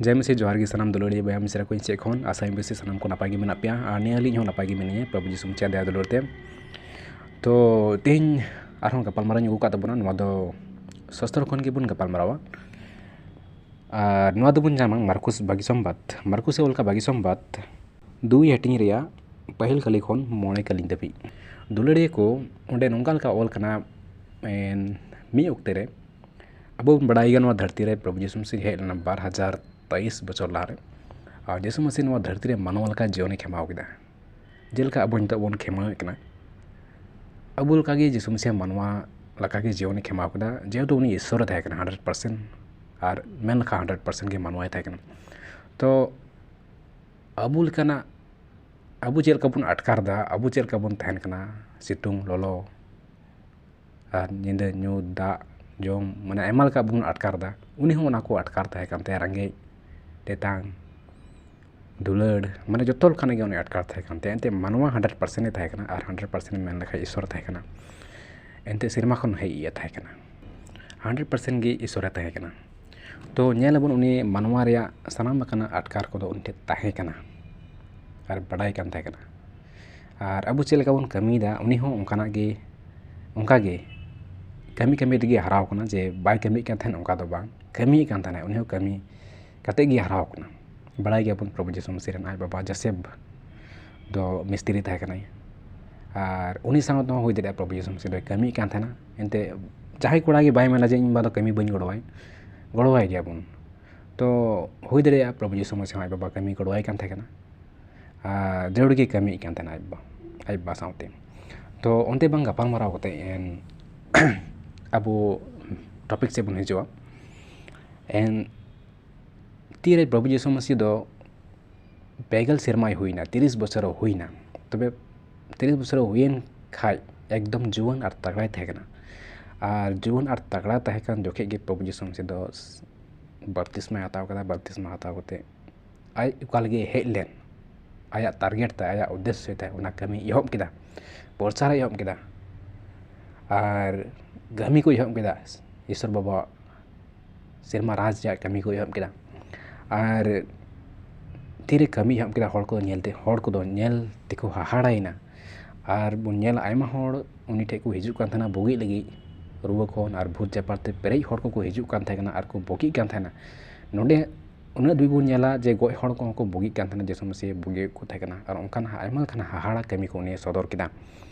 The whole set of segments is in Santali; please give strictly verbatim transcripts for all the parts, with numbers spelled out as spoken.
ᱡᱚᱦᱟᱨ ᱜᱮ ᱥᱟᱱᱟᱢ ᱫᱩᱞᱟᱹᱲᱤᱭᱟᱹ ᱵᱚᱭᱦᱟ ᱢᱤᱥᱨᱟ ᱠᱚ, ᱤᱧ ᱥᱮᱫ ᱠᱷᱚᱱ ᱟᱥᱟᱭᱟᱹᱧ ᱵᱮᱥ ᱥᱟᱱᱟᱢ ᱠᱚ ᱱᱟᱯᱟᱭ ᱜᱮ ᱢᱮᱱᱟᱜ ᱯᱮᱭᱟ, ᱟᱨ ᱱᱤᱭᱟᱹ ᱟᱹᱞᱤᱧ ᱦᱚᱸ ᱱᱟᱯᱟᱭ ᱜᱮ ᱢᱮᱱᱟᱹᱧᱟ ᱯᱨᱚᱵᱷᱩ ᱡᱤᱥᱩ ᱢᱟᱥᱤᱭᱟᱜ ᱫᱟᱭᱟ ᱫᱩᱞᱟᱹᱲ ᱛᱮ᱾ ᱛᱚ ᱛᱮᱦᱮᱧ ᱟᱨᱦᱚᱸ ᱜᱟᱯᱟᱞᱢᱟᱨᱟᱣ ᱤᱧ ᱟᱹᱜᱩ ᱟᱠᱟᱫ ᱛᱟᱵᱚᱱᱟ, ᱱᱚᱣᱟ ᱫᱚ ᱥᱟᱥᱛᱨᱚ ᱠᱷᱚᱱ ᱜᱮᱵᱚᱱ ᱜᱟᱯᱟᱞᱢᱟᱨᱟᱣᱟ᱾ ᱟᱨ ᱱᱚᱣᱟ ᱫᱚᱵᱚᱱ ᱧᱟᱢᱟ ᱢᱟᱨᱠᱩᱥ ᱵᱟᱹᱜᱤ ᱥᱚᱢᱵᱟᱫ, ᱢᱟᱨᱠᱩᱥᱮ ᱚᱞ ᱠᱟᱜ ᱵᱟᱹᱜᱤ ᱥᱚᱢᱵᱟᱫ ᱫᱩᱭ ᱦᱟᱹᱴᱤᱧ ᱨᱮᱭᱟᱜ ᱯᱟᱹᱦᱤᱞ ᱠᱟᱹᱞᱤ ᱠᱷᱚᱱ ᱢᱚᱬᱮ ᱠᱟᱹᱞᱤ ᱫᱷᱟᱹᱵᱤᱡ᱾ ᱫᱩᱞᱟᱹᱲᱤᱭᱟᱹ ᱠᱚ, ᱚᱸᱰᱮ ᱱᱚᱝᱠᱟ ᱞᱮᱠᱟ ᱚᱞ ᱠᱟᱱᱟ, ᱮᱱ, ᱢᱤᱫ ᱚᱠᱛᱮ ᱨᱮ ᱟᱵᱚ ᱵᱚᱱ ᱵᱟᱲᱟᱭ ᱜᱮᱭᱟ ᱱᱚᱣᱟ ᱫᱷᱟᱹᱨᱛᱤ ᱨᱮ ᱯᱨᱚᱵᱷᱩ ᱡᱤᱥᱩ ᱢᱟᱥᱤ ᱦᱮᱡ ᱞᱮᱱᱟ ᱵᱟᱨ ᱦᱟᱡᱟᱨ ᱛᱮᱭᱤᱥ ᱵᱚᱪᱷᱚᱨ ᱞᱟᱦᱟᱨᱮ᱾ ᱟᱨ ᱡᱤᱥᱩ ᱢᱟᱥᱤ ᱱᱚᱣᱟ ᱫᱷᱟᱹᱨᱛᱤ ᱨᱮ ᱢᱟᱱᱣᱟ ᱞᱮᱠᱟ ᱡᱤᱭᱚᱱᱮ ᱠᱷᱮᱢᱟᱣ ᱠᱮᱫᱟ᱾ ᱡᱮᱞᱮᱠᱟ ᱟᱵᱚ ᱱᱤᱛᱚᱜ ᱵᱚᱱ ᱠᱷᱮᱢᱟᱣᱮᱫ ᱠᱟᱱᱟ, ᱟᱵᱚ ᱞᱮᱠᱟᱜᱮ ᱡᱤᱥᱩ ᱢᱟᱥᱤ ᱢᱟᱱᱣᱟ ᱞᱮᱠᱟᱜᱮ ᱡᱤᱭᱚᱱᱮ ᱠᱷᱮᱢᱟᱣ ᱠᱮᱫᱟ, ᱡᱮᱦᱮᱛᱩ ᱩᱱᱤ ᱤᱥᱥᱚᱨᱮ ᱛᱟᱦᱮᱸ ᱠᱟᱱᱟ ᱦᱟᱱᱰᱨᱮᱰ ᱯᱟᱨᱥᱮᱱᱴ, ᱟᱨ ᱢᱮᱱ ᱞᱮᱠᱷᱟᱱ ᱦᱟᱱᱰᱨᱮᱰ ᱯᱟᱨᱥᱮᱱᱴ ᱜᱮ ᱢᱟᱱᱣᱟᱭ ᱛᱟᱦᱮᱸ ᱠᱟᱱᱟ᱾ ᱛᱚ ᱟᱵᱚ ᱞᱮᱠᱟᱱᱟᱜ, ᱟᱵᱚ ᱪᱮᱫ ᱞᱮᱠᱟ ᱵᱚᱱ ᱟᱴᱠᱟᱨ ᱮᱫᱟ, ᱟᱵᱚ ᱪᱮᱫ ᱞᱮᱠᱟ ᱵᱚᱱ ᱛᱟᱦᱮᱱ ᱠᱟᱱᱟ, ᱥᱤᱛᱩᱝ, ᱞᱚᱞᱚ, ᱟᱨ ᱧᱤᱫᱟᱹ ᱧᱩᱛ, ᱫᱟᱜ, ᱡᱚᱢ, ᱢᱟᱱᱮ ᱟᱭᱢᱟ ᱞᱮᱠᱟ ᱵᱚᱱ ᱟᱴᱠᱟᱨ ᱮᱫᱟ, ᱩᱱᱤ ᱦᱚᱸ ᱚᱱᱟ ᱠᱚ ᱟᱴᱠᱟᱨ ᱛᱟᱦᱮᱸ ᱠᱟᱱ ᱛᱟᱭᱟ, ᱨᱮᱸᱜᱮᱡ, ᱛᱮᱛᱟᱝ, ᱫᱩᱞᱟᱹᱲ, ᱢᱟᱱᱮ ᱡᱚᱛᱚ ᱞᱮᱠᱟᱱᱟᱜ ᱜᱮ ᱩᱱᱤ ᱟᱴᱠᱟᱨ ᱛᱟᱦᱮᱸ ᱠᱟᱱ ᱛᱟᱭᱟ᱾ ᱮᱱᱛᱮ ᱢᱟᱱᱣᱟ ᱦᱟᱱᱰᱨᱮᱰ ᱯᱟᱨᱥᱮᱱᱴ ᱮ ᱛᱟᱦᱮᱸ ᱠᱟᱱᱟ, ᱟᱨ ᱦᱟᱱᱰᱨᱮᱰ ᱯᱟᱨᱥᱮᱱᱴ ᱢᱮᱱ ᱞᱮᱠᱷᱟᱡ ᱤᱥᱥᱚᱨ ᱛᱟᱦᱮᱸ ᱠᱟᱱᱟ᱾ ᱮᱱᱛᱮ ᱥᱮᱨᱢᱟ ᱠᱷᱚᱱ ᱦᱮᱡ ᱤᱭᱟᱹ ᱛᱟᱦᱮᱸ ᱠᱟᱱᱟ, ᱦᱟᱱᱰᱨᱮᱰ ᱯᱟᱨᱥᱮᱱᱴ ᱜᱮ ᱤᱥᱥᱚᱨᱮ ᱛᱟᱦᱮᱸ ᱠᱟᱱᱟ᱾ ᱛᱚ ᱧᱮᱞ ᱟᱵᱚᱱ, ᱩᱱᱤ ᱢᱟᱱᱣᱟ ᱨᱮᱭᱟᱜ ᱥᱟᱱᱟᱢ ᱞᱮᱠᱟᱱᱟᱜ ᱟᱴᱠᱟᱨ ᱠᱚᱫᱚ ᱩᱱᱤ ᱴᱷᱮᱱ ᱛᱟᱦᱮᱸ ᱠᱟᱱᱟ ᱟᱨ ᱵᱟᱰᱟᱭ ᱠᱟᱱ ᱛᱟᱦᱮᱸ ᱠᱟᱱᱟ᱾ ᱟᱨ ᱟᱵᱚ ᱪᱮᱫ ᱞᱮᱠᱟ ᱵᱚᱱ ᱠᱟᱹᱢᱤᱭᱮᱫᱟ, ᱩᱱᱤ ᱦᱚᱸ ᱚᱱᱠᱟᱱᱟᱜ ᱜᱮ, ᱚᱱᱠᱟ ᱜᱮ ᱠᱟᱹᱢᱤ ᱠᱟᱹᱢᱤ ᱛᱮᱜᱮ ᱦᱟᱨᱟᱣ ᱠᱟᱱᱟ, ᱡᱮ ᱵᱟᱭ ᱠᱟᱹᱢᱤᱭᱮᱫ ᱠᱟᱱ ᱛᱟᱦᱮᱱ, ᱚᱱᱠᱟ ᱫᱚ ᱵᱟᱝ, ᱠᱟᱹᱢᱤᱭᱮᱫ ᱠᱟᱱ ᱛᱟᱦᱮᱱᱟᱭ, ᱩᱱᱤ ᱦᱚᱸ ᱠᱟᱹᱢᱤ ᱠᱟᱛᱮᱫ ᱜᱮ ᱦᱟᱨᱟᱣ ᱠᱟᱱᱟ᱾ ᱵᱟᱲᱟᱭ ᱜᱮᱭᱟᱵᱚᱱ ᱯᱨᱚᱵᱷᱩ ᱡᱤᱥᱩ ᱢᱟᱥᱤ ᱨᱮᱱ ᱟᱡ ᱵᱟᱵᱟ ᱡᱳᱥᱮᱯ ᱫᱚ ᱢᱤᱥᱛᱨᱤ ᱛᱟᱦᱮᱸ ᱠᱟᱱᱟᱭ, ᱟᱨ ᱩᱱᱤ ᱥᱟᱶ ᱛᱮᱦᱚᱸ ᱦᱩᱭ ᱫᱟᱲᱮᱭᱟᱜᱼᱟ ᱯᱨᱚᱵᱷᱩ ᱡᱤᱥᱩ ᱢᱟᱥᱤ ᱫᱚᱭ ᱠᱟᱹᱢᱤᱭᱮᱫ ᱠᱟᱱ ᱛᱟᱦᱮᱱᱟ᱾ ᱮᱱᱛᱮ ᱡᱟᱦᱟᱸᱭ ᱠᱚᱲᱟ ᱜᱮ ᱵᱟᱭ ᱢᱮᱱᱟ ᱡᱮ ᱤᱧ ᱵᱟ ᱫᱚ ᱠᱟᱹᱢᱤ ᱵᱟᱹᱧ ᱜᱚᱲᱚᱣᱟᱭ, ᱜᱚᱲᱚᱣᱟᱭ ᱜᱮᱭᱟᱵᱚᱱ᱾ ᱛᱚ ᱦᱩᱭ ᱫᱟᱲᱮᱭᱟᱜᱼᱟ ᱯᱨᱚᱵᱷᱩ ᱡᱤᱥᱩ ᱢᱟᱥᱤ ᱦᱚᱸ ᱟᱡ ᱵᱟᱵᱟ ᱠᱟᱹᱢᱤ ᱜᱚᱲᱚᱣᱟᱭ ᱠᱟᱱ ᱛᱟᱦᱮᱸ ᱠᱟᱱᱟ, ᱟᱨ ᱡᱟᱹᱨᱩᱲ ᱜᱮ ᱠᱟᱹᱢᱤᱭᱮᱫ ᱠᱟᱱ ᱛᱟᱦᱮᱱᱟ ᱟᱡ ᱵᱟ, ᱟᱡ ᱵᱟ ᱥᱟᱶᱛᱮ᱾ ᱛᱚ ᱚᱱᱛᱮ ᱵᱟᱝ ᱜᱟᱯᱟᱞᱢᱟᱨᱟᱣ ᱠᱟᱛᱮ ᱮᱱ ᱟᱵᱚ ᱴᱚᱯᱤᱠ ᱥᱮᱫ ᱵᱚᱱ ᱦᱤᱡᱩᱜᱼᱟ᱾ ᱮᱱ ᱛᱤᱨᱮ ᱯᱨᱚᱵᱷᱩ ᱡᱤᱥᱩ ᱢᱟᱥᱤ ᱫᱚ ᱯᱮᱜᱮᱞ ᱥᱮᱨᱢᱟᱭ ᱦᱩᱭᱱᱟ, ᱛᱤᱨᱤᱥ ᱵᱚᱪᱷᱚᱨ ᱦᱩᱭᱱᱟ, ᱛᱚᱵᱮ ᱛᱤᱨᱤᱥ ᱵᱚᱪᱷᱚᱨ ᱦᱩᱭᱮᱱ ᱠᱷᱟᱡ ᱮᱠᱫᱚᱢ ᱡᱩᱣᱟᱹᱱ ᱟᱨ ᱛᱟᱜᱲᱟᱭ ᱛᱟᱦᱮᱸ ᱠᱟᱱᱟ᱾ ᱟᱨ ᱡᱩᱣᱟᱹᱱ ᱟᱨ ᱛᱟᱜᱲᱟ ᱛᱟᱦᱮᱸ ᱠᱟᱱ ᱡᱚᱠᱷᱮᱡ ᱜᱮ ᱯᱨᱚᱵᱷᱩ ᱡᱤᱥᱩ ᱢᱟᱥᱤ ᱫᱚ ᱵᱟᱯᱛᱤᱥᱢᱟᱭ ᱦᱟᱛᱟᱣ ᱠᱮᱫᱟ᱾ ᱵᱟᱯᱛᱤᱥᱢᱟ ᱦᱟᱛᱟᱣ ᱠᱟᱛᱮ ᱟᱡ ᱚᱠᱟ ᱞᱟᱹᱜᱤᱫ ᱦᱮᱡ ᱞᱮᱱ, ᱟᱭᱟᱜ ᱴᱟᱨᱜᱮᱴ ᱛᱟᱭ, ᱟᱭᱟᱜ ᱩᱫᱽᱫᱮᱥᱥᱚ ᱛᱟᱭ, ᱚᱱᱟ ᱠᱟᱹᱢᱤ ᱮᱦᱚᱵ ᱠᱮᱫᱟ, ᱯᱨᱚᱪᱟᱨ ᱮ ᱮᱦᱚᱵ ᱠᱮᱫᱟ, ᱟᱨ ᱠᱟᱹᱢᱤ ᱠᱚ ᱮᱦᱚᱵ ᱠᱮᱫᱟ, ᱤᱥᱥᱚᱨ ᱵᱟᱵᱟᱣᱟᱜ ᱥᱮᱨᱢᱟ ᱨᱟᱡᱽ ᱨᱮᱭᱟᱜ ᱠᱟᱹᱢᱤ ᱠᱚ ᱮᱦᱚᱵ ᱠᱮᱫᱟ᱾ ᱟᱨ ᱛᱤᱨᱮ ᱠᱟᱹᱢᱤ ᱮᱦᱚᱵ ᱠᱮᱫᱟ, ᱦᱚᱲ ᱠᱚ ᱧᱮᱞᱛᱮ, ᱦᱚᱲ ᱠᱚᱫᱚ ᱧᱮᱞ ᱛᱮᱠᱚ ᱦᱟᱦᱟᱲᱟᱭᱮᱱᱟ᱾ ᱟᱨ ᱵᱚᱱ ᱧᱮᱞᱟ, ᱟᱭᱢᱟ ᱦᱚᱲ ᱩᱱᱤ ᱴᱷᱮᱱ ᱠᱚ ᱦᱤᱡᱩᱜ ᱠᱟᱱ ᱛᱟᱦᱮᱱᱟ ᱵᱩᱜᱤᱜ ᱞᱟᱹᱜᱤᱫ, ᱨᱩᱣᱟᱹ ᱠᱷᱚᱱ ᱟᱨ ᱵᱷᱩᱛ ᱡᱟᱯᱟᱨ ᱛᱮ ᱯᱮᱨᱮᱡ ᱦᱚᱲ ᱠᱚᱠᱚ ᱦᱤᱡᱩᱜ ᱠᱟᱱ ᱛᱟᱦᱮᱸ ᱠᱟᱱᱟ ᱟᱨ ᱠᱚ ᱵᱩᱜᱤᱜ ᱠᱟᱱ ᱛᱟᱦᱮᱱᱟ᱾ ᱱᱚᱰᱮ ᱩᱱᱟᱹᱜ ᱫᱷᱟᱹᱵᱤᱡ ᱵᱚᱱ ᱧᱮᱞᱟ ᱡᱮ ᱜᱚᱡ ᱦᱚᱲ ᱠᱚᱦᱚᱸ ᱠᱚ ᱵᱩᱜᱤᱜ ᱠᱟᱱ ᱛᱟᱦᱮᱱᱟ, ᱡᱤᱥᱩ ᱢᱟᱹᱥᱤᱦ ᱵᱩᱜᱤ ᱠᱚ ᱛᱟᱦᱮᱸ ᱠᱟᱱᱟ᱾ ᱟᱨ ᱚᱱᱠᱟᱱ ᱟᱭᱢᱟ ᱞᱮᱠᱟᱱ ᱦᱟᱦᱟᱲᱟ ᱠᱟᱹᱢᱤ ᱠᱚ ᱩᱱᱤ ᱥᱚᱫᱚᱨ ᱠᱮᱫᱟ᱾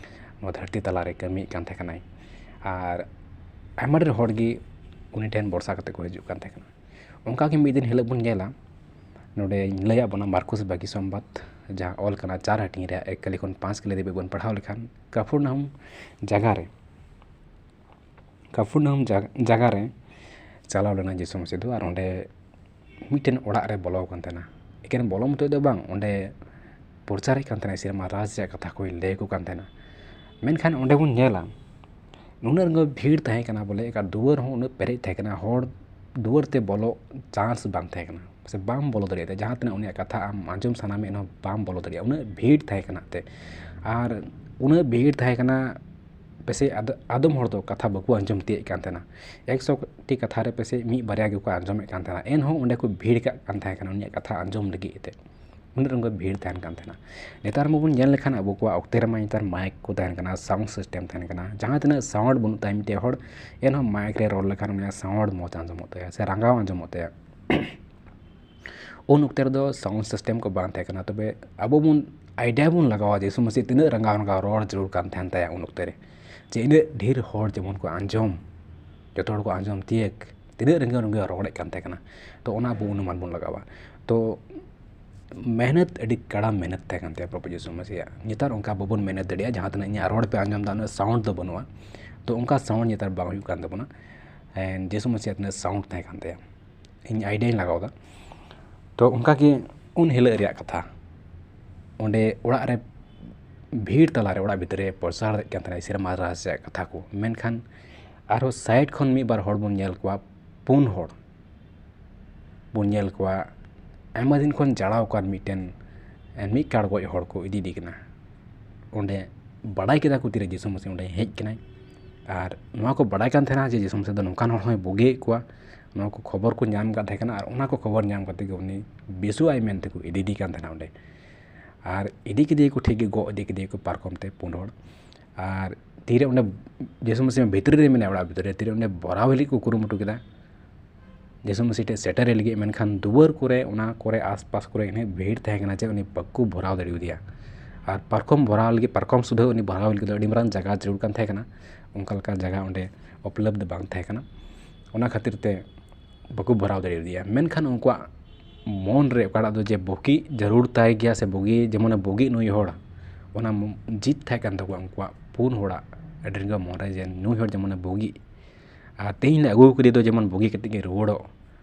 ᱱᱚᱣᱟ ᱫᱷᱟᱹᱨᱛᱤ ᱛᱟᱞᱟᱨᱮ ᱠᱟᱹᱢᱤᱭᱮᱫ ᱠᱟᱱ ᱛᱟᱦᱮᱸ ᱠᱟᱱᱟᱭ᱾ ᱟᱨ ᱟᱭᱢᱟ ᱰᱷᱮᱨ ᱦᱚᱲ ᱜᱮ ᱩᱱᱤ ᱴᱷᱮᱱ ᱵᱷᱚᱨᱥᱟ ᱠᱟᱛᱮ ᱠᱚ ᱦᱤᱡᱩᱜ ᱠᱟᱱ ᱛᱟᱦᱮᱸ ᱠᱟᱱᱟ᱾ ᱚᱱᱠᱟ ᱜᱮ ᱢᱤᱫ ᱫᱤᱱ ᱦᱤᱞᱳᱜ ᱵᱚᱱ ᱧᱮᱞᱟ, ᱱᱚᱰᱮᱧ ᱞᱟᱹᱭᱟᱫ ᱵᱚᱱᱟ ᱢᱟᱨᱠᱚᱥ ᱵᱷᱟᱹᱜᱤ ᱥᱚᱢᱵᱟᱫ, ᱡᱟᱦᱟᱸ ᱚᱞ ᱠᱟᱱᱟ ᱪᱟᱨ ᱦᱟᱹᱴᱤᱧ ᱨᱮᱭᱟᱜ ᱮᱠ ᱠᱟᱹᱞᱤ ᱠᱷᱚᱱ ᱯᱟᱸᱪ ᱠᱟᱹᱞᱤ ᱫᱷᱟᱹᱵᱤᱡ ᱵᱚᱱ ᱯᱟᱲᱦᱟᱣ ᱞᱮᱠᱷᱟᱱ, ᱠᱟᱯᱷᱩᱨᱱᱟᱦᱩᱢ ᱡᱟᱭᱜᱟ ᱨᱮ, ᱠᱟᱯᱷᱩᱨᱱᱟᱦᱩᱢ ᱡᱟ-, ᱡᱟᱭᱜᱟ ᱨᱮ ᱪᱟᱞᱟᱣ ᱞᱮᱱᱟ ᱡᱤᱥᱩ ᱢᱟᱹᱥᱤᱦ ᱫᱚ᱾ ᱟᱨ ᱚᱸᱰᱮ ᱢᱤᱫᱴᱮᱱ ᱚᱲᱟᱜ ᱨᱮ ᱵᱚᱞᱚ ᱟᱠᱟᱱ ᱛᱟᱦᱮᱱᱟ᱾ ᱮᱠᱮᱱ ᱵᱚᱞᱚ ᱢᱚᱛᱚᱡ ᱫᱚ ᱵᱟᱝ, ᱚᱸᱰᱮ ᱯᱨᱚᱪᱟᱨᱮᱫ ᱠᱟᱱ ᱛᱟᱦᱮᱱᱟᱭ ᱥᱮᱨᱢᱟ ᱨᱟᱡᱽ ᱨᱮᱭᱟᱜ ᱠᱟᱛᱷᱟ ᱠᱚᱭ ᱞᱟᱹᱭ ᱟᱠᱚ ᱠᱟᱱ ᱛᱟᱦᱮᱱᱟ᱾ ᱢᱮᱱᱠᱷᱟᱱ ᱚᱸᱰᱮ ᱵᱚᱱ ᱧᱮᱞᱟ, ᱱᱩᱱᱟᱹᱜ ᱨᱮᱸᱜᱮᱡ ᱵᱷᱤᱲ ᱛᱟᱦᱮᱸ ᱠᱟᱱᱟ, ᱵᱚᱞᱮ ᱮᱠᱟᱞ ᱫᱩᱣᱟᱹᱨ ᱦᱚᱸ ᱩᱱᱟᱹᱜ ᱯᱮᱨᱮᱡ ᱛᱟᱦᱮᱸ ᱠᱟᱱᱟ, ᱦᱚᱲ ᱫᱩᱣᱟᱹᱨ ᱛᱮ ᱵᱚᱞᱚᱜ ᱪᱟᱱᱥ ᱵᱟᱝ ᱛᱟᱦᱮᱸ ᱠᱟᱱᱟ, ᱥᱮ ᱵᱟᱢ ᱵᱚᱞᱚ ᱫᱟᱲᱮᱭᱟᱜ ᱛᱮ, ᱡᱟᱦᱟᱸ ᱛᱤᱱᱟᱹᱜ ᱩᱱᱤᱭᱟᱜ ᱠᱟᱛᱷᱟ ᱟᱢ ᱟᱸᱡᱚᱢ ᱥᱟᱱᱟ ᱢᱮ, ᱮᱱᱦᱚᱸ ᱵᱟᱢ ᱵᱚᱞᱚ ᱫᱟᱲᱮᱭᱟᱜᱼᱟ, ᱩᱱᱟᱹᱜ ᱵᱷᱤᱲ ᱛᱟᱦᱮᱸ ᱠᱟᱱᱟ ᱛᱮ᱾ ᱟᱨ ᱩᱱᱟᱹᱜ ᱵᱷᱤᱲ ᱛᱟᱦᱮᱸ ᱠᱟᱱᱟ, ᱯᱟᱥᱮᱡ ᱟᱫ-, ᱟᱫᱚᱢ ᱦᱚᱲ ᱫᱚ ᱠᱟᱛᱷᱟ ᱵᱟᱠᱚ ᱟᱸᱡᱚᱢ ᱛᱤᱭᱳᱜ ᱠᱟᱱ ᱛᱟᱦᱮᱱᱟ᱾ ᱮᱠᱥᱚ ᱴᱤ ᱠᱟᱛᱷᱟ ᱨᱮ ᱯᱟᱥᱮᱡ ᱢᱤᱫ ᱵᱟᱨᱭᱟ ᱜᱮᱠᱚ ᱟᱸᱡᱚᱢᱮᱫ ᱠᱟᱱ ᱛᱟᱦᱮᱱᱟ, ᱮᱱᱦᱚᱸ ᱚᱸᱰᱮ ᱠᱚ ᱵᱷᱤᱲ ᱠᱟᱜ ᱠᱟᱱ ᱛᱟᱦᱮᱸ ᱠᱟᱱᱟ ᱩᱱᱤᱭᱟᱜ ᱠᱟᱛᱷᱟ ᱟᱸᱡᱚᱢ ᱞᱟᱹᱜᱤᱫ ᱛᱮ᱾ ᱩᱱᱟᱹᱜ ᱨᱮᱸᱜᱮᱡ ᱵᱷᱤᱲ ᱛᱟᱦᱮᱱ ᱠᱟᱱ ᱛᱟᱦᱮᱱᱟ᱾ ᱱᱮᱛᱟᱨ ᱢᱟᱵᱚᱱ ᱧᱮᱞ ᱞᱮᱠᱷᱟᱱ ᱟᱵᱚ ᱠᱚᱣᱟᱜ ᱚᱠᱛᱮ ᱨᱮᱢᱟ ᱱᱮᱛᱟᱨ ᱢᱟᱭᱤᱠ ᱠᱚ ᱛᱟᱦᱮᱱ ᱠᱟᱱᱟ, ᱥᱟᱣᱩᱱᱰ ᱥᱤᱥᱴᱮᱢ ᱛᱟᱦᱮᱱ ᱠᱟᱱᱟ, ᱡᱟᱦᱟᱸ ᱛᱤᱱᱟᱹᱜ ᱥᱟᱣᱩᱱᱰ ᱵᱟᱹᱱᱩᱜ ᱛᱟᱭ ᱢᱤᱫᱴᱮᱡ ᱦᱚᱲ, ᱮᱱᱦᱚᱸ ᱢᱟᱭᱤᱠ ᱨᱮ ᱨᱚᱲ ᱞᱮᱠᱷᱟᱱ ᱩᱱᱤᱭᱟᱜ ᱥᱟᱣᱩᱱᱰ ᱢᱚᱡᱽ ᱟᱸᱡᱚᱢᱚᱜ ᱛᱟᱭᱟ ᱥᱮ ᱨᱟᱸᱜᱟᱣ ᱟᱸᱡᱚᱢᱚᱜ ᱛᱟᱭᱟ᱾ ᱩᱱ ᱚᱠᱛᱮ ᱨᱮᱫᱚ ᱥᱟᱣᱩᱱᱰ ᱥᱤᱥᱴᱮᱢ ᱠᱚ ᱵᱟᱝ ᱛᱟᱦᱮᱸ ᱠᱟᱱᱟ, ᱛᱚᱵᱮ ᱟᱵᱚ ᱵᱚᱱ ᱟᱭᱰᱤᱭᱟ ᱵᱚᱱ ᱞᱟᱜᱟᱣᱟ ᱡᱤᱥᱩ ᱢᱟᱹᱥᱤᱦ ᱛᱤᱱᱟᱹᱜ ᱨᱟᱸᱜᱟᱣ ᱨᱟᱸᱜᱟᱣ ᱨᱚᱲ ᱡᱟᱹᱨᱩᱲ ᱠᱟᱱ ᱛᱟᱦᱮᱱ ᱛᱟᱭᱟ ᱩᱱ ᱚᱠᱛᱮ ᱨᱮ, ᱡᱮ ᱤᱱᱟᱹᱜ ᱰᱷᱮᱨ ᱦᱚᱲ ᱡᱮᱢᱚᱱ ᱠᱚ ᱟᱸᱡᱚᱢ, ᱡᱚᱛᱚ ᱦᱚᱲ ᱠᱚ ᱟᱸᱡᱚᱢ ᱛᱤᱭᱟᱹᱜ, ᱛᱤᱱᱟᱹᱜ ᱨᱟᱸᱜᱟᱣ ᱨᱟᱸᱜᱟᱣ ᱨᱚᱲᱮᱫ ᱠᱟᱱ ᱛᱟᱦᱮᱸ ᱠᱟᱱᱟ᱾ ᱛᱚ ᱚᱱᱟ ᱟᱵᱚ ᱚᱱᱩᱢᱟᱱ ᱵᱚᱱ ᱞᱟᱜᱟᱣᱟ᱾ ᱛᱚ ᱢᱮᱦᱱᱚᱛ, ᱟᱹᱰᱤ ᱠᱟᱲᱟ ᱢᱮᱦᱱᱚᱛ ᱛᱟᱦᱮᱸ ᱠᱟᱱ ᱛᱟᱭᱟ ᱯᱨᱚᱵᱷᱩ ᱡᱤᱥᱩ ᱢᱟᱹᱥᱤᱦᱟᱜ᱾ ᱱᱮᱛᱟᱨ ᱚᱱᱠᱟ ᱵᱟᱵᱚᱱ ᱢᱮᱦᱱᱚᱛ ᱫᱟᱲᱮᱭᱟᱜᱼᱟ, ᱡᱟᱦᱟᱸ ᱛᱤᱱᱟᱹᱜ ᱤᱧᱟᱹᱜ ᱨᱚᱲ ᱯᱮ ᱟᱸᱡᱚᱢ ᱮᱫᱟ, ᱩᱱᱟᱹᱜ ᱥᱟᱣᱩᱱᱰ ᱫᱚ ᱵᱟᱹᱱᱩᱜᱼᱟ᱾ ᱛᱚ ᱚᱱᱠᱟ ᱥᱟᱣᱩᱱᱰ ᱱᱮᱛᱟᱨ ᱵᱟᱝ ᱦᱩᱭᱩᱜ ᱠᱟᱱ ᱛᱟᱵᱚᱱᱟ᱾ And ᱡᱤᱥᱩ ᱢᱟᱹᱥᱤᱦᱟᱜ ᱛᱤᱱᱟᱹᱜ ᱥᱟᱣᱩᱱᱰ ᱛᱟᱦᱮᱸ ᱠᱟᱱ ᱛᱟᱭᱟ, ᱤᱧ ᱟᱭᱰᱤᱭᱟᱧ ᱞᱟᱜᱟᱣ ᱮᱫᱟ᱾ ᱛᱚ ᱚᱱᱠᱟ ᱜᱮ ᱩᱱ ᱦᱤᱞᱳᱜ ᱨᱮᱭᱟᱜ ᱠᱟᱛᱷᱟ, ᱚᱸᱰᱮ ᱚᱲᱟᱜ ᱨᱮ ᱵᱷᱤᱲ ᱛᱟᱞᱟᱨᱮ ᱚᱲᱟᱜ ᱵᱷᱤᱛᱨᱤ ᱨᱮ ᱯᱨᱚᱪᱟᱨᱮᱫ ᱠᱟᱱ ᱛᱟᱦᱮᱱᱟᱭ ᱥᱮᱨᱢᱟ ᱨᱟᱡᱽ ᱨᱮᱭᱟᱜ ᱠᱟᱛᱷᱟ ᱠᱚ᱾ ᱢᱮᱱᱠᱷᱟᱱ ᱟᱨᱦᱚᱸ ᱥᱟᱭᱤᱰ ᱠᱷᱚᱱ ᱢᱤᱫ ᱵᱟᱨ ᱦᱚᱲ ᱵᱚᱱ ᱧᱮᱞ ᱠᱚᱣᱟ, ᱯᱩᱱ ᱦᱚᱲ ᱵᱚᱱ ᱧᱮᱞ ᱠᱚᱣᱟ, ᱟᱭᱢᱟ ᱫᱤᱱ ᱠᱷᱚᱱ ᱡᱟᱲᱟᱣ ᱟᱠᱟᱱ ᱢᱤᱫᱴᱮᱱ, ᱢᱤᱫ ᱠᱟᱲ ᱜᱚᱡ ᱦᱚᱲ ᱠᱚ ᱤᱫᱤᱭᱮᱫᱮ ᱠᱟᱱᱟ᱾ ᱚᱸᱰᱮ ᱵᱟᱰᱟᱭ ᱠᱮᱫᱟ ᱠᱚ ᱛᱤᱨᱮ ᱡᱤᱥᱩ ᱢᱟᱹᱥᱤᱦ ᱚᱸᱰᱮ ᱦᱮᱡ ᱠᱟᱱᱟᱭ᱾ ᱟᱨ ᱱᱚᱣᱟ ᱠᱚ ᱵᱟᱰᱟᱭ ᱠᱟᱱ ᱛᱟᱦᱮᱱᱟ ᱡᱮ ᱡᱤᱥᱩ ᱢᱟᱹᱥᱤᱦ ᱫᱚ ᱱᱚᱝᱠᱟᱱ ᱦᱚᱲ ᱦᱚᱸᱭ ᱵᱩᱜᱤᱭᱮᱫ ᱠᱚᱣᱟ, ᱱᱚᱣᱟ ᱠᱚ ᱠᱷᱚᱵᱚᱨ ᱠᱚ ᱧᱟᱢ ᱠᱟᱫ ᱛᱟᱦᱮᱸ ᱠᱟᱱᱟ, ᱟᱨ ᱚᱱᱟ ᱠᱚ ᱠᱷᱚᱵᱚᱨ ᱧᱟᱢ ᱠᱟᱛᱮ ᱜᱮ ᱩᱱᱤ ᱵᱮᱥᱚᱜ ᱟᱭ ᱢᱮᱱ ᱛᱮᱠᱚ ᱤᱫᱤᱭᱮ ᱠᱟᱱ ᱛᱟᱦᱮᱱᱟ ᱚᱸᱰᱮ᱾ ᱟᱨ ᱤᱫᱤ ᱠᱮᱫᱮᱭᱟᱠᱚ, ᱴᱷᱤᱠ ᱜᱮ ᱜᱚᱜ ᱤᱫᱤ ᱠᱮᱫᱮᱭᱟᱠᱚ ᱯᱟᱨᱠᱚᱢ ᱛᱮ ᱯᱩᱸᱰ ᱦᱚᱲ᱾ ᱟᱨ ᱛᱤᱨᱮ ᱚᱸᱰᱮ ᱡᱤᱥᱩ ᱢᱟᱹᱥᱤ ᱵᱷᱤᱛᱨᱤ ᱨᱮ ᱢᱮᱱᱟᱭᱟ, ᱚᱲᱟᱜ ᱵᱷᱤᱛᱨᱤ ᱨᱮ, ᱛᱤᱨᱮ ᱚᱸᱰᱮ ᱵᱷᱚᱨᱟᱣ ᱞᱟᱹᱜᱤᱫ ᱠᱚ ᱠᱩᱨᱩᱢᱩᱴᱩ ᱠᱮᱫᱟ, ᱡᱤᱥᱩ ᱢᱟᱹᱥᱤ ᱴᱷᱮᱱ ᱥᱮᱴᱮᱨ ᱞᱟᱹᱜᱤᱫ, ᱢᱮᱱᱠᱷᱟᱱ ᱫᱩᱣᱟᱹᱨ ᱠᱚᱨᱮ, ᱚᱱᱟ ᱠᱚᱨᱮ ᱟᱥᱯᱟᱥ ᱠᱚᱨᱮ ᱤᱱᱟᱹᱜ ᱵᱷᱤᱲ ᱛᱟᱦᱮᱸ ᱠᱟᱱᱟ ᱡᱮ ᱩᱱᱤ ᱵᱟᱠᱚ ᱵᱷᱚᱨᱟᱣ ᱫᱟᱲᱮᱭᱟᱫᱮᱭᱟ᱾ ᱟᱨ ᱯᱟᱨᱠᱚᱢ ᱵᱷᱚᱨᱟᱣ ᱞᱟᱹᱜᱤᱫ, ᱯᱟᱨᱠᱚᱢ ᱥᱩᱫᱷᱟᱹ ᱩᱱᱤ ᱵᱷᱚᱨᱟᱣ ᱞᱟᱹᱜᱤᱫ ᱫᱚ ᱟᱹᱰᱤ ᱢᱟᱨᱟᱝ ᱡᱟᱭᱜᱟ ᱡᱟᱹᱨᱩᱲ ᱠᱟᱱ ᱛᱟᱦᱮᱸ ᱠᱟᱱᱟ, ᱚᱱᱠᱟ ᱞᱮᱠᱟ ᱡᱟᱭᱜᱟ ᱚᱸᱰᱮ ᱩᱯᱞᱚᱵᱫᱷ ᱵᱟᱝ ᱛᱟᱦᱮᱸ ᱠᱟᱱᱟ᱾ ᱚᱱᱟ ᱠᱷᱟᱹᱛᱤᱨ ᱛᱮ ᱵᱟᱠᱚ ᱵᱷᱚᱨᱟᱣ ᱫᱟᱲᱮᱭᱟᱫᱮᱭᱟ᱾ ᱢᱮᱱᱠᱷᱟᱱ ᱩᱱᱠᱩᱣᱟᱜ ᱢᱚᱱ ᱨᱮ ᱚᱠᱟᱴᱟᱜ ᱫᱚ ᱡᱮ ᱵᱩᱜᱤ ᱡᱟᱹᱨᱩᱲ ᱛᱟᱭ ᱜᱮᱭᱟ ᱥᱮ ᱵᱩᱜᱤ ᱡᱮᱢᱚᱱᱮ ᱵᱩᱜᱤᱜ ᱱᱩᱭ ᱦᱚᱲ, ᱚᱱᱟ ᱢᱚ-, ᱡᱤᱫ ᱛᱟᱦᱮᱸ ᱠᱟᱱ ᱛᱟᱠᱚᱣᱟ ᱩᱱᱠᱩᱣᱟᱜ ᱯᱩᱱ ᱦᱚᱲᱟᱜ ᱟᱹᱰᱤ ᱨᱟᱸᱜᱟᱣ ᱢᱚᱱ ᱨᱮ ᱡᱮ ᱱᱩᱭ ᱦᱚᱲ ᱡᱮᱢᱚᱱᱮ ᱵᱩᱜᱤᱜ, ᱟᱨ ᱛᱮᱦᱮᱧ ᱞᱮ ᱟᱹᱜᱩ ᱠᱟᱫᱮ ᱫᱚ ᱡᱮᱢᱚᱱ ᱵᱩᱜᱤ ᱠᱟᱛᱮ ᱜᱮ ᱨᱩᱣᱟᱹᱲᱚᱜ,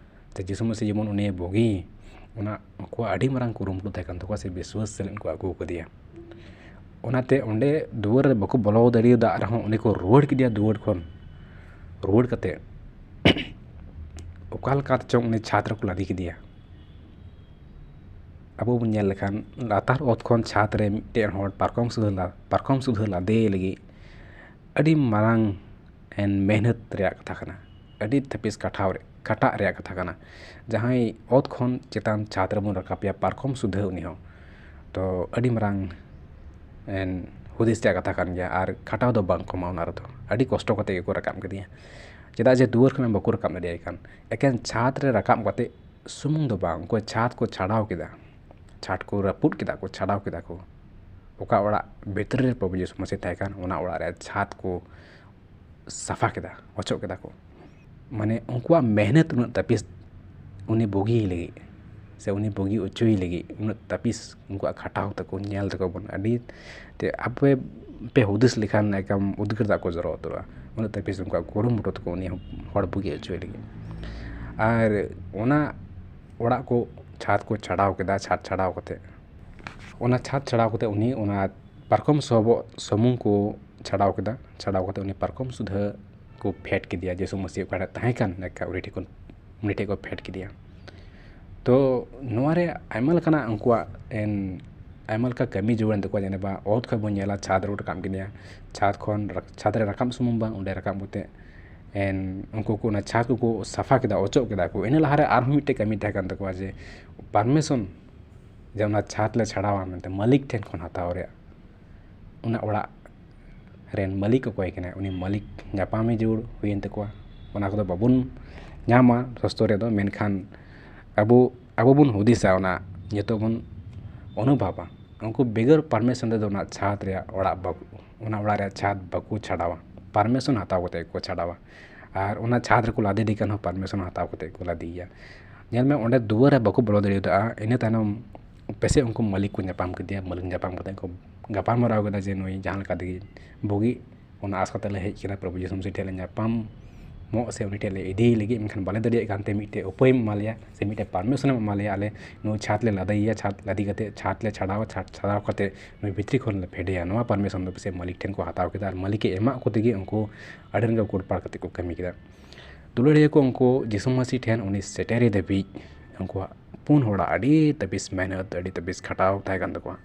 ᱥᱮ ᱡᱤᱥᱩ ᱢᱟᱹᱥᱤ ᱡᱮᱢᱚᱱ ᱩᱱᱤ ᱵᱩᱜᱤ, ᱚᱱᱟ ᱩᱱᱠᱩᱣᱟᱜ ᱟᱹᱰᱤ ᱢᱟᱨᱟᱝ ᱠᱩᱨᱩᱢᱩᱴᱩ ᱛᱟᱦᱮᱸ ᱠᱟᱱ ᱛᱟᱠᱚᱣᱟ, ᱥᱮ ᱵᱤᱥᱣᱟᱥ ᱥᱟᱞᱟᱜ ᱠᱚ ᱟᱹᱜᱩ ᱠᱟᱫᱮᱭᱟ᱾ ᱚᱱᱟᱛᱮ ᱚᱸᱰᱮ ᱫᱩᱣᱟᱹᱨ ᱨᱮ ᱵᱟᱠᱚ ᱵᱚᱞᱚ ᱫᱟᱲᱮᱭᱟᱫᱟ ᱨᱮᱦᱚᱸ ᱩᱱᱤ ᱠᱚ ᱨᱩᱣᱟᱹᱲ ᱠᱮᱫᱮᱭᱟ ᱫᱩᱣᱟᱹᱨ ᱠᱷᱚᱱ᱾ ᱨᱩᱣᱟᱹᱲ ᱠᱟᱛᱮ ᱚᱠᱟ ᱞᱮᱠᱟ ᱪᱚᱝ ᱩᱱᱤ ᱪᱷᱟᱫᱽ ᱨᱮᱠᱚ ᱞᱟᱫᱮ ᱠᱮᱫᱮᱭᱟ᱾ ᱟᱵᱚ ᱵᱚᱱ ᱧᱮᱞ ᱞᱮᱠᱷᱟᱱ ᱞᱟᱛᱟᱨ ᱚᱛ ᱠᱷᱚᱱ ᱪᱷᱟᱫᱽ ᱨᱮ ᱢᱤᱫᱴᱮᱱ ᱦᱚᱲ ᱯᱟᱨᱠᱚᱢ ᱥᱩᱫᱷᱟᱹ ᱞᱟ-, ᱯᱟᱨᱠᱚᱢ ᱥᱩᱫᱷᱟᱹ ᱞᱟᱫᱮ ᱞᱟᱹᱜᱤᱫ ᱟᱹᱰᱤ ᱢᱟᱨᱟᱝ ᱮᱱ ᱢᱮᱦᱱᱚᱛ ᱨᱮᱭᱟᱜ ᱠᱟᱛᱷᱟ ᱠᱟᱱᱟ, ᱟᱹᱰᱤ ᱛᱟᱹᱯᱤᱥ ᱠᱟᱴᱷᱟᱣ ᱨᱮ-, ᱠᱷᱟᱴᱟᱜ ᱨᱮᱭᱟᱜ ᱠᱟᱛᱷᱟ ᱠᱟᱱᱟ᱾ ᱡᱟᱦᱟᱸᱭ ᱚᱛ ᱠᱷᱚᱱ ᱪᱮᱛᱟᱱ ᱪᱷᱟᱫᱽ ᱨᱮᱵᱚᱱ ᱨᱟᱠᱟᱵᱮᱭᱟ ᱯᱟᱨᱠᱚᱢ ᱥᱩᱫᱷᱟᱹ ᱩᱱᱤ ᱦᱚᱸ, ᱛᱚ ᱟᱹᱰᱤ ᱢᱟᱨᱟᱝ ᱮᱱ ᱦᱩᱫᱤᱥ ᱨᱮᱭᱟᱜ ᱠᱟᱛᱷᱟ ᱠᱟᱱ ᱜᱮᱭᱟ᱾ ᱟᱨ ᱠᱷᱟᱴᱟᱣ ᱫᱚ ᱵᱟᱝ ᱠᱚᱢᱟ ᱚᱱᱟ ᱨᱮᱫᱚ, ᱟᱹᱰᱤ ᱠᱚᱥᱴᱚ ᱠᱟᱛᱮ ᱜᱮᱠᱚ ᱨᱟᱠᱟᱵ ᱠᱮᱫᱮᱭᱟ᱾ ᱪᱮᱫᱟᱜ ᱡᱮ ᱫᱩᱣᱟᱹᱨ ᱠᱷᱚᱱᱟᱜ ᱵᱟᱠᱚ ᱨᱟᱠᱟᱵ ᱫᱟᱲᱮᱭᱟᱭ ᱠᱟᱱ, ᱮᱠᱮᱱ ᱪᱷᱟᱫᱽ ᱨᱮ ᱨᱟᱠᱟᱵ ᱠᱟᱛᱮ ᱥᱩᱢᱩᱝ ᱫᱚ ᱵᱟᱝ, ᱩᱱᱠᱩ ᱪᱷᱟᱫᱽ ᱠᱚ ᱪᱷᱟᱰᱟᱣ ᱠᱮᱫᱟ, ᱪᱷᱟᱫᱽ ᱠᱚ ᱨᱟᱹᱯᱩᱫ ᱠᱮᱫᱟ ᱠᱚ, ᱪᱷᱟᱰᱟᱣ ᱠᱮᱫᱟ ᱠᱚ᱾ ᱚᱠᱟ ᱚᱲᱟᱜ ᱵᱷᱤᱛᱨᱤ ᱨᱮ ᱯᱨᱚᱵᱷᱩ ᱡᱤᱥᱩ ᱢᱟᱹᱥᱤ ᱛᱟᱦᱮᱸ ᱠᱟᱱ, ᱚᱱᱟ ᱚᱲᱟᱜ ᱨᱮ ᱪᱷᱟᱫᱽ ᱠᱚ ᱥᱟᱯᱷᱟ ᱠᱮᱫᱟ, ᱚᱪᱚᱜ ᱠᱮᱫᱟ ᱠᱚ᱾ ᱢᱟᱱᱮ ᱩᱱᱠᱩᱣᱟᱜ ᱢᱮᱦᱱᱚᱛ ᱩᱱᱟᱹᱜ ᱛᱟᱹᱯᱤᱥ, ᱩᱱᱤ ᱵᱩᱜᱤ ᱞᱟᱹᱜᱤᱫ ᱥᱮ ᱩᱱᱤ ᱵᱩᱜᱤ ᱚᱪᱚᱭᱮ ᱞᱟᱹᱜᱤᱫ ᱩᱱᱟᱹᱜ ᱛᱟᱹᱯᱤᱥ ᱩᱱᱠᱩᱣᱟᱜ ᱠᱷᱟᱴᱟᱣ ᱛᱟᱠᱚ ᱧᱮᱞ ᱛᱟᱠᱚ ᱵᱚᱱ, ᱟᱹᱰᱤ ᱛᱮ ᱟᱯᱮ ᱯᱮ ᱦᱩᱫᱤᱥ ᱞᱮᱠᱷᱟᱱ ᱮᱠᱫᱚᱢ ᱩᱫᱽᱜᱟᱹᱨ ᱫᱟᱜ ᱠᱚ ᱡᱚᱨᱚ ᱩᱛᱟᱹᱨᱚᱜᱼᱟ᱾ ᱩᱱᱟᱹᱜ ᱛᱟᱹᱯᱤᱥ ᱩᱱᱠᱩᱣᱟᱜ ᱠᱩᱨᱩᱢᱩᱴᱩ ᱛᱟᱠᱚ ᱩᱱᱤ ᱦᱚᱲ ᱵᱩᱜᱤ ᱚᱪᱚᱭᱮ ᱞᱟᱹᱜᱤᱫ᱾ ᱟᱨ ᱚᱱᱟ ᱚᱲᱟᱜ ᱠᱚ ᱪᱷᱟᱫᱽ ᱠᱚ ᱪᱷᱟᱰᱟᱣ ᱠᱮᱫᱟ, ᱪᱷᱟᱫᱽ ᱪᱷᱟᱰᱟᱣ ᱠᱟᱛᱮ, ᱚᱱᱟ ᱪᱷᱟᱫᱽ ᱪᱷᱟᱰᱟᱣ ᱠᱟᱛᱮ ᱩᱱᱤ ᱚᱱᱟ ᱯᱟᱨᱠᱚᱢ ᱥᱚᱦᱚᱵᱚᱜ ᱥᱩᱢᱩᱝ ᱠᱚ ᱪᱷᱟᱰᱟᱣ ᱠᱮᱫᱟ᱾ ᱪᱷᱟᱰᱟᱣ ᱠᱟᱛᱮ ᱩᱱᱤ ᱯᱟᱨᱠᱚᱢ ᱥᱩᱫᱷᱟᱹ ᱠᱚ ᱯᱷᱮᱰ ᱠᱮᱫᱮᱭᱟ, ᱡᱤᱥᱩ ᱢᱟᱹᱥᱤ ᱚᱠᱟᱨᱮ ᱛᱟᱦᱮᱸ ᱠᱟᱱ ᱞᱮᱠᱟ ᱩᱱᱤ ᱴᱷᱮᱱ ᱠᱷᱚᱱ, ᱩᱱᱤ ᱴᱷᱮᱱ ᱠᱚ ᱯᱷᱮᱰ ᱠᱮᱫᱮᱭᱟ᱾ ᱛᱚ ᱱᱚᱣᱟ ᱨᱮ ᱟᱭᱢᱟ ᱞᱮᱠᱟᱱᱟᱜ ᱩᱱᱠᱩᱣᱟᱜ ᱮᱱ, ᱟᱭᱢᱟ ᱞᱮᱠᱟ ᱠᱟᱹᱢᱤ ᱡᱩᱲᱟᱹᱣᱮᱱ ᱛᱟᱠᱚᱣᱟ᱾ ᱡᱮᱱᱮᱵᱟ ᱚᱛ ᱠᱷᱚᱱ ᱵᱚᱱ ᱧᱮᱞᱟ, ᱪᱷᱟᱫᱽ ᱨᱮᱠᱚ ᱨᱟᱠᱟᱵ ᱠᱮᱫᱮᱭᱟ᱾ ᱪᱷᱟᱫᱽ ᱠᱷᱚᱱ ᱨᱟ-, ᱪᱷᱟᱫᱽ ᱨᱮ ᱨᱟᱠᱟᱵ ᱥᱩᱢᱩᱝ ᱵᱟᱝ, ᱚᱸᱰᱮ ᱨᱟᱠᱟᱵ ᱠᱟᱛᱮ ᱮᱱ ᱩᱱᱠᱩ ᱠᱚ ᱚᱱᱟ ᱪᱷᱟᱫᱽ ᱠᱚᱠᱚ ᱥᱟᱯᱷᱟ ᱠᱮᱫᱟ, ᱚᱪᱚᱜ ᱠᱮᱫᱟ ᱠᱚ᱾ ᱤᱱᱟᱹ ᱞᱟᱦᱟᱨᱮ ᱟᱨᱦᱚᱸ ᱢᱤᱫᱴᱮᱡ ᱠᱟᱹᱢᱤ ᱛᱟᱦᱮᱸ ᱠᱟᱱ ᱛᱟᱠᱚᱣᱟ, ᱡᱮ ᱯᱟᱨᱢᱤᱥᱚᱱ, ᱡᱮ ᱚᱱᱟ ᱪᱷᱟᱫᱽ ᱞᱮ ᱪᱷᱟᱲᱟᱣᱟ ᱢᱮᱱᱛᱮ ᱢᱟᱹᱞᱤᱠ ᱴᱷᱮᱱ ᱠᱷᱚᱱ ᱦᱟᱛᱟᱣ ᱨᱮᱭᱟᱜ᱾ ᱚᱱᱟ ᱚᱲᱟᱜ ᱨᱮᱱ ᱢᱟᱹᱞᱤᱠ ᱚᱠᱚᱭ ᱠᱟᱱᱟᱭ, ᱩᱱᱤ ᱢᱟᱹᱞᱤᱠ ᱧᱟᱯᱟᱢᱮ ᱡᱟᱹᱨᱩᱲ ᱦᱩᱭᱮᱱ ᱛᱟᱠᱚᱣᱟ᱾ ᱚᱱᱟ ᱠᱚᱫᱚ ᱵᱟᱵᱚᱱ ᱧᱟᱢᱟ ᱥᱚᱥᱛᱚ ᱨᱮᱫᱚ, ᱢᱮᱱᱠᱷᱟᱱ ᱟᱵᱚ, ᱟᱵᱚ ᱵᱚᱱ ᱦᱩᱫᱤᱥᱟ, ᱚᱱᱟ ᱱᱤᱛᱚᱜ ᱵᱚᱱ ᱚᱱᱩᱵᱷᱟᱵᱟ᱾ ᱩᱱᱠᱩ ᱵᱮᱜᱚᱨ ᱯᱟᱨᱢᱤᱥᱚᱱ ᱛᱮᱫᱚ ᱚᱱᱟ ᱪᱷᱟᱫᱽ ᱨᱮᱭᱟᱜ ᱚᱲᱟᱜ ᱵᱟᱠᱚ, ᱚᱱᱟ ᱚᱲᱟᱜ ᱨᱮᱭᱟᱜ ᱪᱷᱟᱫᱽ ᱵᱟᱠᱚ ᱪᱷᱟᱰᱟᱣᱟ, ᱯᱟᱨᱢᱤᱥᱚᱱ ᱦᱟᱛᱟᱣ ᱠᱟᱛᱮ ᱜᱮᱠᱚ ᱪᱷᱟᱰᱟᱣᱟ᱾ ᱟᱨ ᱚᱱᱟ ᱪᱷᱟᱫᱽ ᱨᱮᱠᱚ ᱞᱟᱫᱮ ᱞᱮᱠᱷᱟᱱ ᱦᱚᱸ ᱯᱟᱨᱢᱤᱥᱚᱱ ᱦᱟᱛᱟᱣ ᱠᱟᱛᱮ ᱠᱚ ᱞᱟᱫᱮᱭᱮᱭᱟ᱾ ᱧᱮᱞ ᱢᱮ, ᱚᱸᱰᱮ ᱫᱩᱣᱟᱹᱨ ᱨᱮ ᱵᱟᱠᱚ ᱵᱚᱞᱚ ᱫᱟᱲᱮᱭᱟᱫᱟ᱾ ᱤᱱᱟᱹ ᱛᱟᱭᱱᱚᱢ ᱯᱟᱥᱮᱡ ᱩᱱᱠᱩ ᱢᱟᱹᱞᱤᱠ ᱠᱚ ᱧᱟᱯᱟᱢ ᱠᱮᱫᱮᱭᱟ, ᱢᱟᱹᱞᱤᱠ ᱧᱟᱯᱟᱢ ᱠᱟᱛᱮ ᱠᱚ ᱜᱟᱯᱟᱞᱢᱟᱨᱟᱣ ᱠᱮᱫᱟ ᱡᱮ ᱱᱩᱭ ᱡᱟᱦᱟᱸ ᱞᱮᱠᱟ ᱛᱮᱜᱮ ᱵᱩᱜᱤ, ᱚᱱᱟ ᱟᱥ ᱠᱟᱛᱮ ᱞᱮ ᱦᱮᱡ ᱠᱟᱱᱟ ᱯᱨᱚᱵᱷᱩ ᱡᱤᱥᱩ ᱢᱟᱹᱥᱤ ᱴᱷᱮᱱ ᱞᱮ ᱧᱟᱯᱟᱢᱚᱜ ᱥᱮ ᱩᱱᱤ ᱴᱷᱮᱱ ᱞᱮ ᱤᱫᱤᱭᱮ ᱞᱟᱹᱜᱤᱫ, ᱢᱮᱱᱠᱷᱟᱱ ᱵᱟᱞᱮ ᱫᱟᱲᱮᱭᱟᱜ ᱠᱟᱱᱛᱮ ᱢᱤᱫᱴᱮᱡ ᱩᱯᱟᱹᱭᱮᱢ ᱮᱢᱟ ᱞᱮᱭᱟ ᱥᱮ ᱢᱤᱫᱴᱮᱡ ᱯᱟᱨᱢᱤᱥᱚᱱᱮᱢ ᱮᱢᱟ ᱞᱮᱭᱟ, ᱟᱞᱮ ᱱᱩᱭ ᱪᱷᱟᱫᱽ ᱞᱮ ᱞᱟᱫᱮᱭᱮᱭᱟ, ᱪᱷᱟᱫᱽ ᱞᱟᱫᱮ ᱠᱟᱛᱮ ᱪᱷᱟᱫᱽ ᱞᱮ ᱪᱷᱟᱲᱟᱣᱟ, ᱪᱷᱟᱫᱽ ᱪᱷᱟᱲᱟᱣ ᱠᱟᱛᱮ ᱱᱩᱭ ᱵᱷᱤᱛᱨᱤ ᱠᱷᱚᱱ ᱞᱮ ᱯᱷᱮᱰᱮᱭᱟ᱾ ᱱᱚᱣᱟ ᱯᱟᱨᱢᱤᱥᱚᱱ ᱫᱚ ᱯᱟᱥᱮᱡ ᱢᱟᱹᱞᱤᱠ ᱴᱷᱮᱱ ᱠᱚ ᱦᱟᱛᱟᱣ ᱠᱮᱫᱟ ᱟᱨ ᱢᱟᱹᱞᱤᱠᱮ ᱮᱢᱟᱜ ᱠᱚ ᱛᱮᱜᱮ ᱩᱱᱠᱩ ᱟᱹᱰᱤ ᱨᱟᱸᱜᱟᱣ ᱠᱩᱴᱯᱟᱲ ᱠᱟᱛᱮ ᱠᱚ ᱠᱟᱹᱢᱤ ᱠᱮᱫᱟ᱾ ᱫᱩᱞᱟᱹᱲᱤᱭᱟᱹ ᱠᱚ, ᱩᱱᱠᱩ ᱡᱤᱥᱩ ᱢᱟᱹᱥᱤ ᱴᱷᱮᱱ ᱩᱱᱤ ᱥᱮᱴᱮᱨᱮ ᱫᱷᱟᱹᱵᱤᱡ ᱩᱱᱠᱩᱣᱟᱜ ᱯᱩᱱ ᱦᱚᱲᱟᱜ ᱟᱹᱰᱤ ᱛᱟᱹᱯᱤᱥ ᱢᱮᱦᱱᱚᱛ, ᱟᱹᱰᱤ ᱛᱟᱹᱯᱤᱥ ᱠᱷᱟᱴᱟᱣ ᱛᱟᱦᱮᱸ ᱠᱟᱱ ᱛᱟᱠᱚᱣᱟ᱾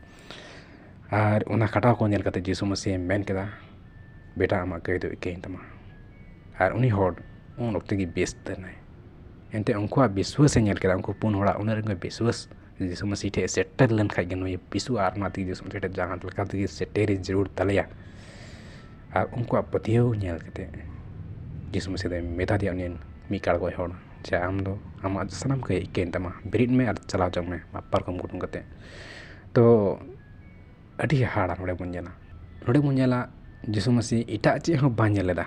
ᱟᱨ ᱚᱱᱟ ᱠᱷᱟᱴᱟᱣ ᱠᱚ ᱧᱮᱞ ᱠᱟᱛᱮ ᱡᱤᱥᱩ ᱢᱟᱹᱥᱤ ᱢᱮᱱ ᱠᱮᱫᱟ, "ᱵᱮᱴᱟ, ᱟᱢᱟᱜ ᱠᱟᱹᱭ ᱫᱚ ᱤᱠᱟᱹᱭᱮᱱ ᱛᱟᱢᱟ᱾" ᱟᱨ ᱩᱱᱤ ᱦᱚᱲ ᱩᱱ ᱚᱠᱛᱮ ᱜᱮ ᱵᱮᱥ ᱩᱛᱟᱹᱨ ᱮᱱᱟᱭ᱾ ᱮᱱᱛᱮ ᱩᱱᱠᱩᱣᱟᱜ ᱵᱤᱥᱣᱟᱹᱥ ᱮ ᱧᱮᱞ ᱠᱮᱫᱟ, ᱩᱱᱠᱩ ᱯᱩᱱ ᱦᱚᱲᱟᱜ ᱩᱱᱟᱹᱜ ᱨᱮᱸᱜᱮᱡ ᱵᱤᱥᱣᱟᱹᱥ, ᱡᱤᱥᱩ ᱢᱟᱹᱥᱤ ᱴᱷᱮᱱ ᱥᱮᱴᱮᱨ ᱞᱮᱱᱠᱷᱟᱡ ᱜᱮ ᱱᱩᱭ ᱵᱮᱥᱚᱜᱼᱟ, ᱟᱨ ᱚᱱᱟ ᱛᱮᱜᱮ ᱡᱤᱥᱩ ᱢᱟᱹᱥᱤ ᱴᱷᱮᱱ ᱡᱟᱦᱟᱸ ᱞᱮᱠᱟ ᱛᱮᱜᱮ ᱥᱮᱴᱮᱨ ᱡᱟᱹᱨᱩᱲ ᱛᱟᱞᱮᱭᱟ᱾ ᱟᱨ ᱩᱱᱠᱩᱣᱟᱜ ᱯᱟᱹᱛᱭᱟᱹᱣ ᱧᱮᱞ ᱠᱟᱛᱮ ᱡᱤᱥᱩ ᱢᱟᱹᱥᱤ ᱫᱚᱭ ᱢᱮᱛᱟ ᱫᱮᱭᱟ ᱩᱱᱤ ᱢᱤᱫ ᱠᱟᱲ ᱜᱚᱡ ᱦᱚᱲ, ᱡᱮ ᱟᱢ ᱫᱚ ᱟᱢᱟᱜ ᱥᱟᱱᱟᱢ ᱠᱟᱹᱭ ᱤᱠᱟᱹᱭᱮᱱ ᱛᱟᱢᱟ, ᱵᱮᱨᱮᱫ ᱢᱮ ᱟᱨ ᱪᱟᱞᱟᱣ ᱪᱟᱞᱟᱜ ᱢᱮ ᱯᱟᱨᱠᱚᱢ ᱠᱩᱴᱩᱢ ᱠᱟᱛᱮ᱾ ᱛᱚ ᱟᱹᱰᱤ ᱦᱟᱦᱟᱲᱟ ᱱᱚᱰᱮ ᱵᱚᱱ ᱧᱮᱞᱟ᱾ ᱱᱚᱰᱮ ᱵᱚᱱ ᱧᱮᱞᱟ ᱡᱤᱥᱩ ᱢᱟᱹᱥᱤ ᱮᱴᱟᱜ ᱪᱮᱫ ᱦᱚᱸ ᱵᱟᱭ ᱧᱮᱞ ᱞᱮᱫᱟ,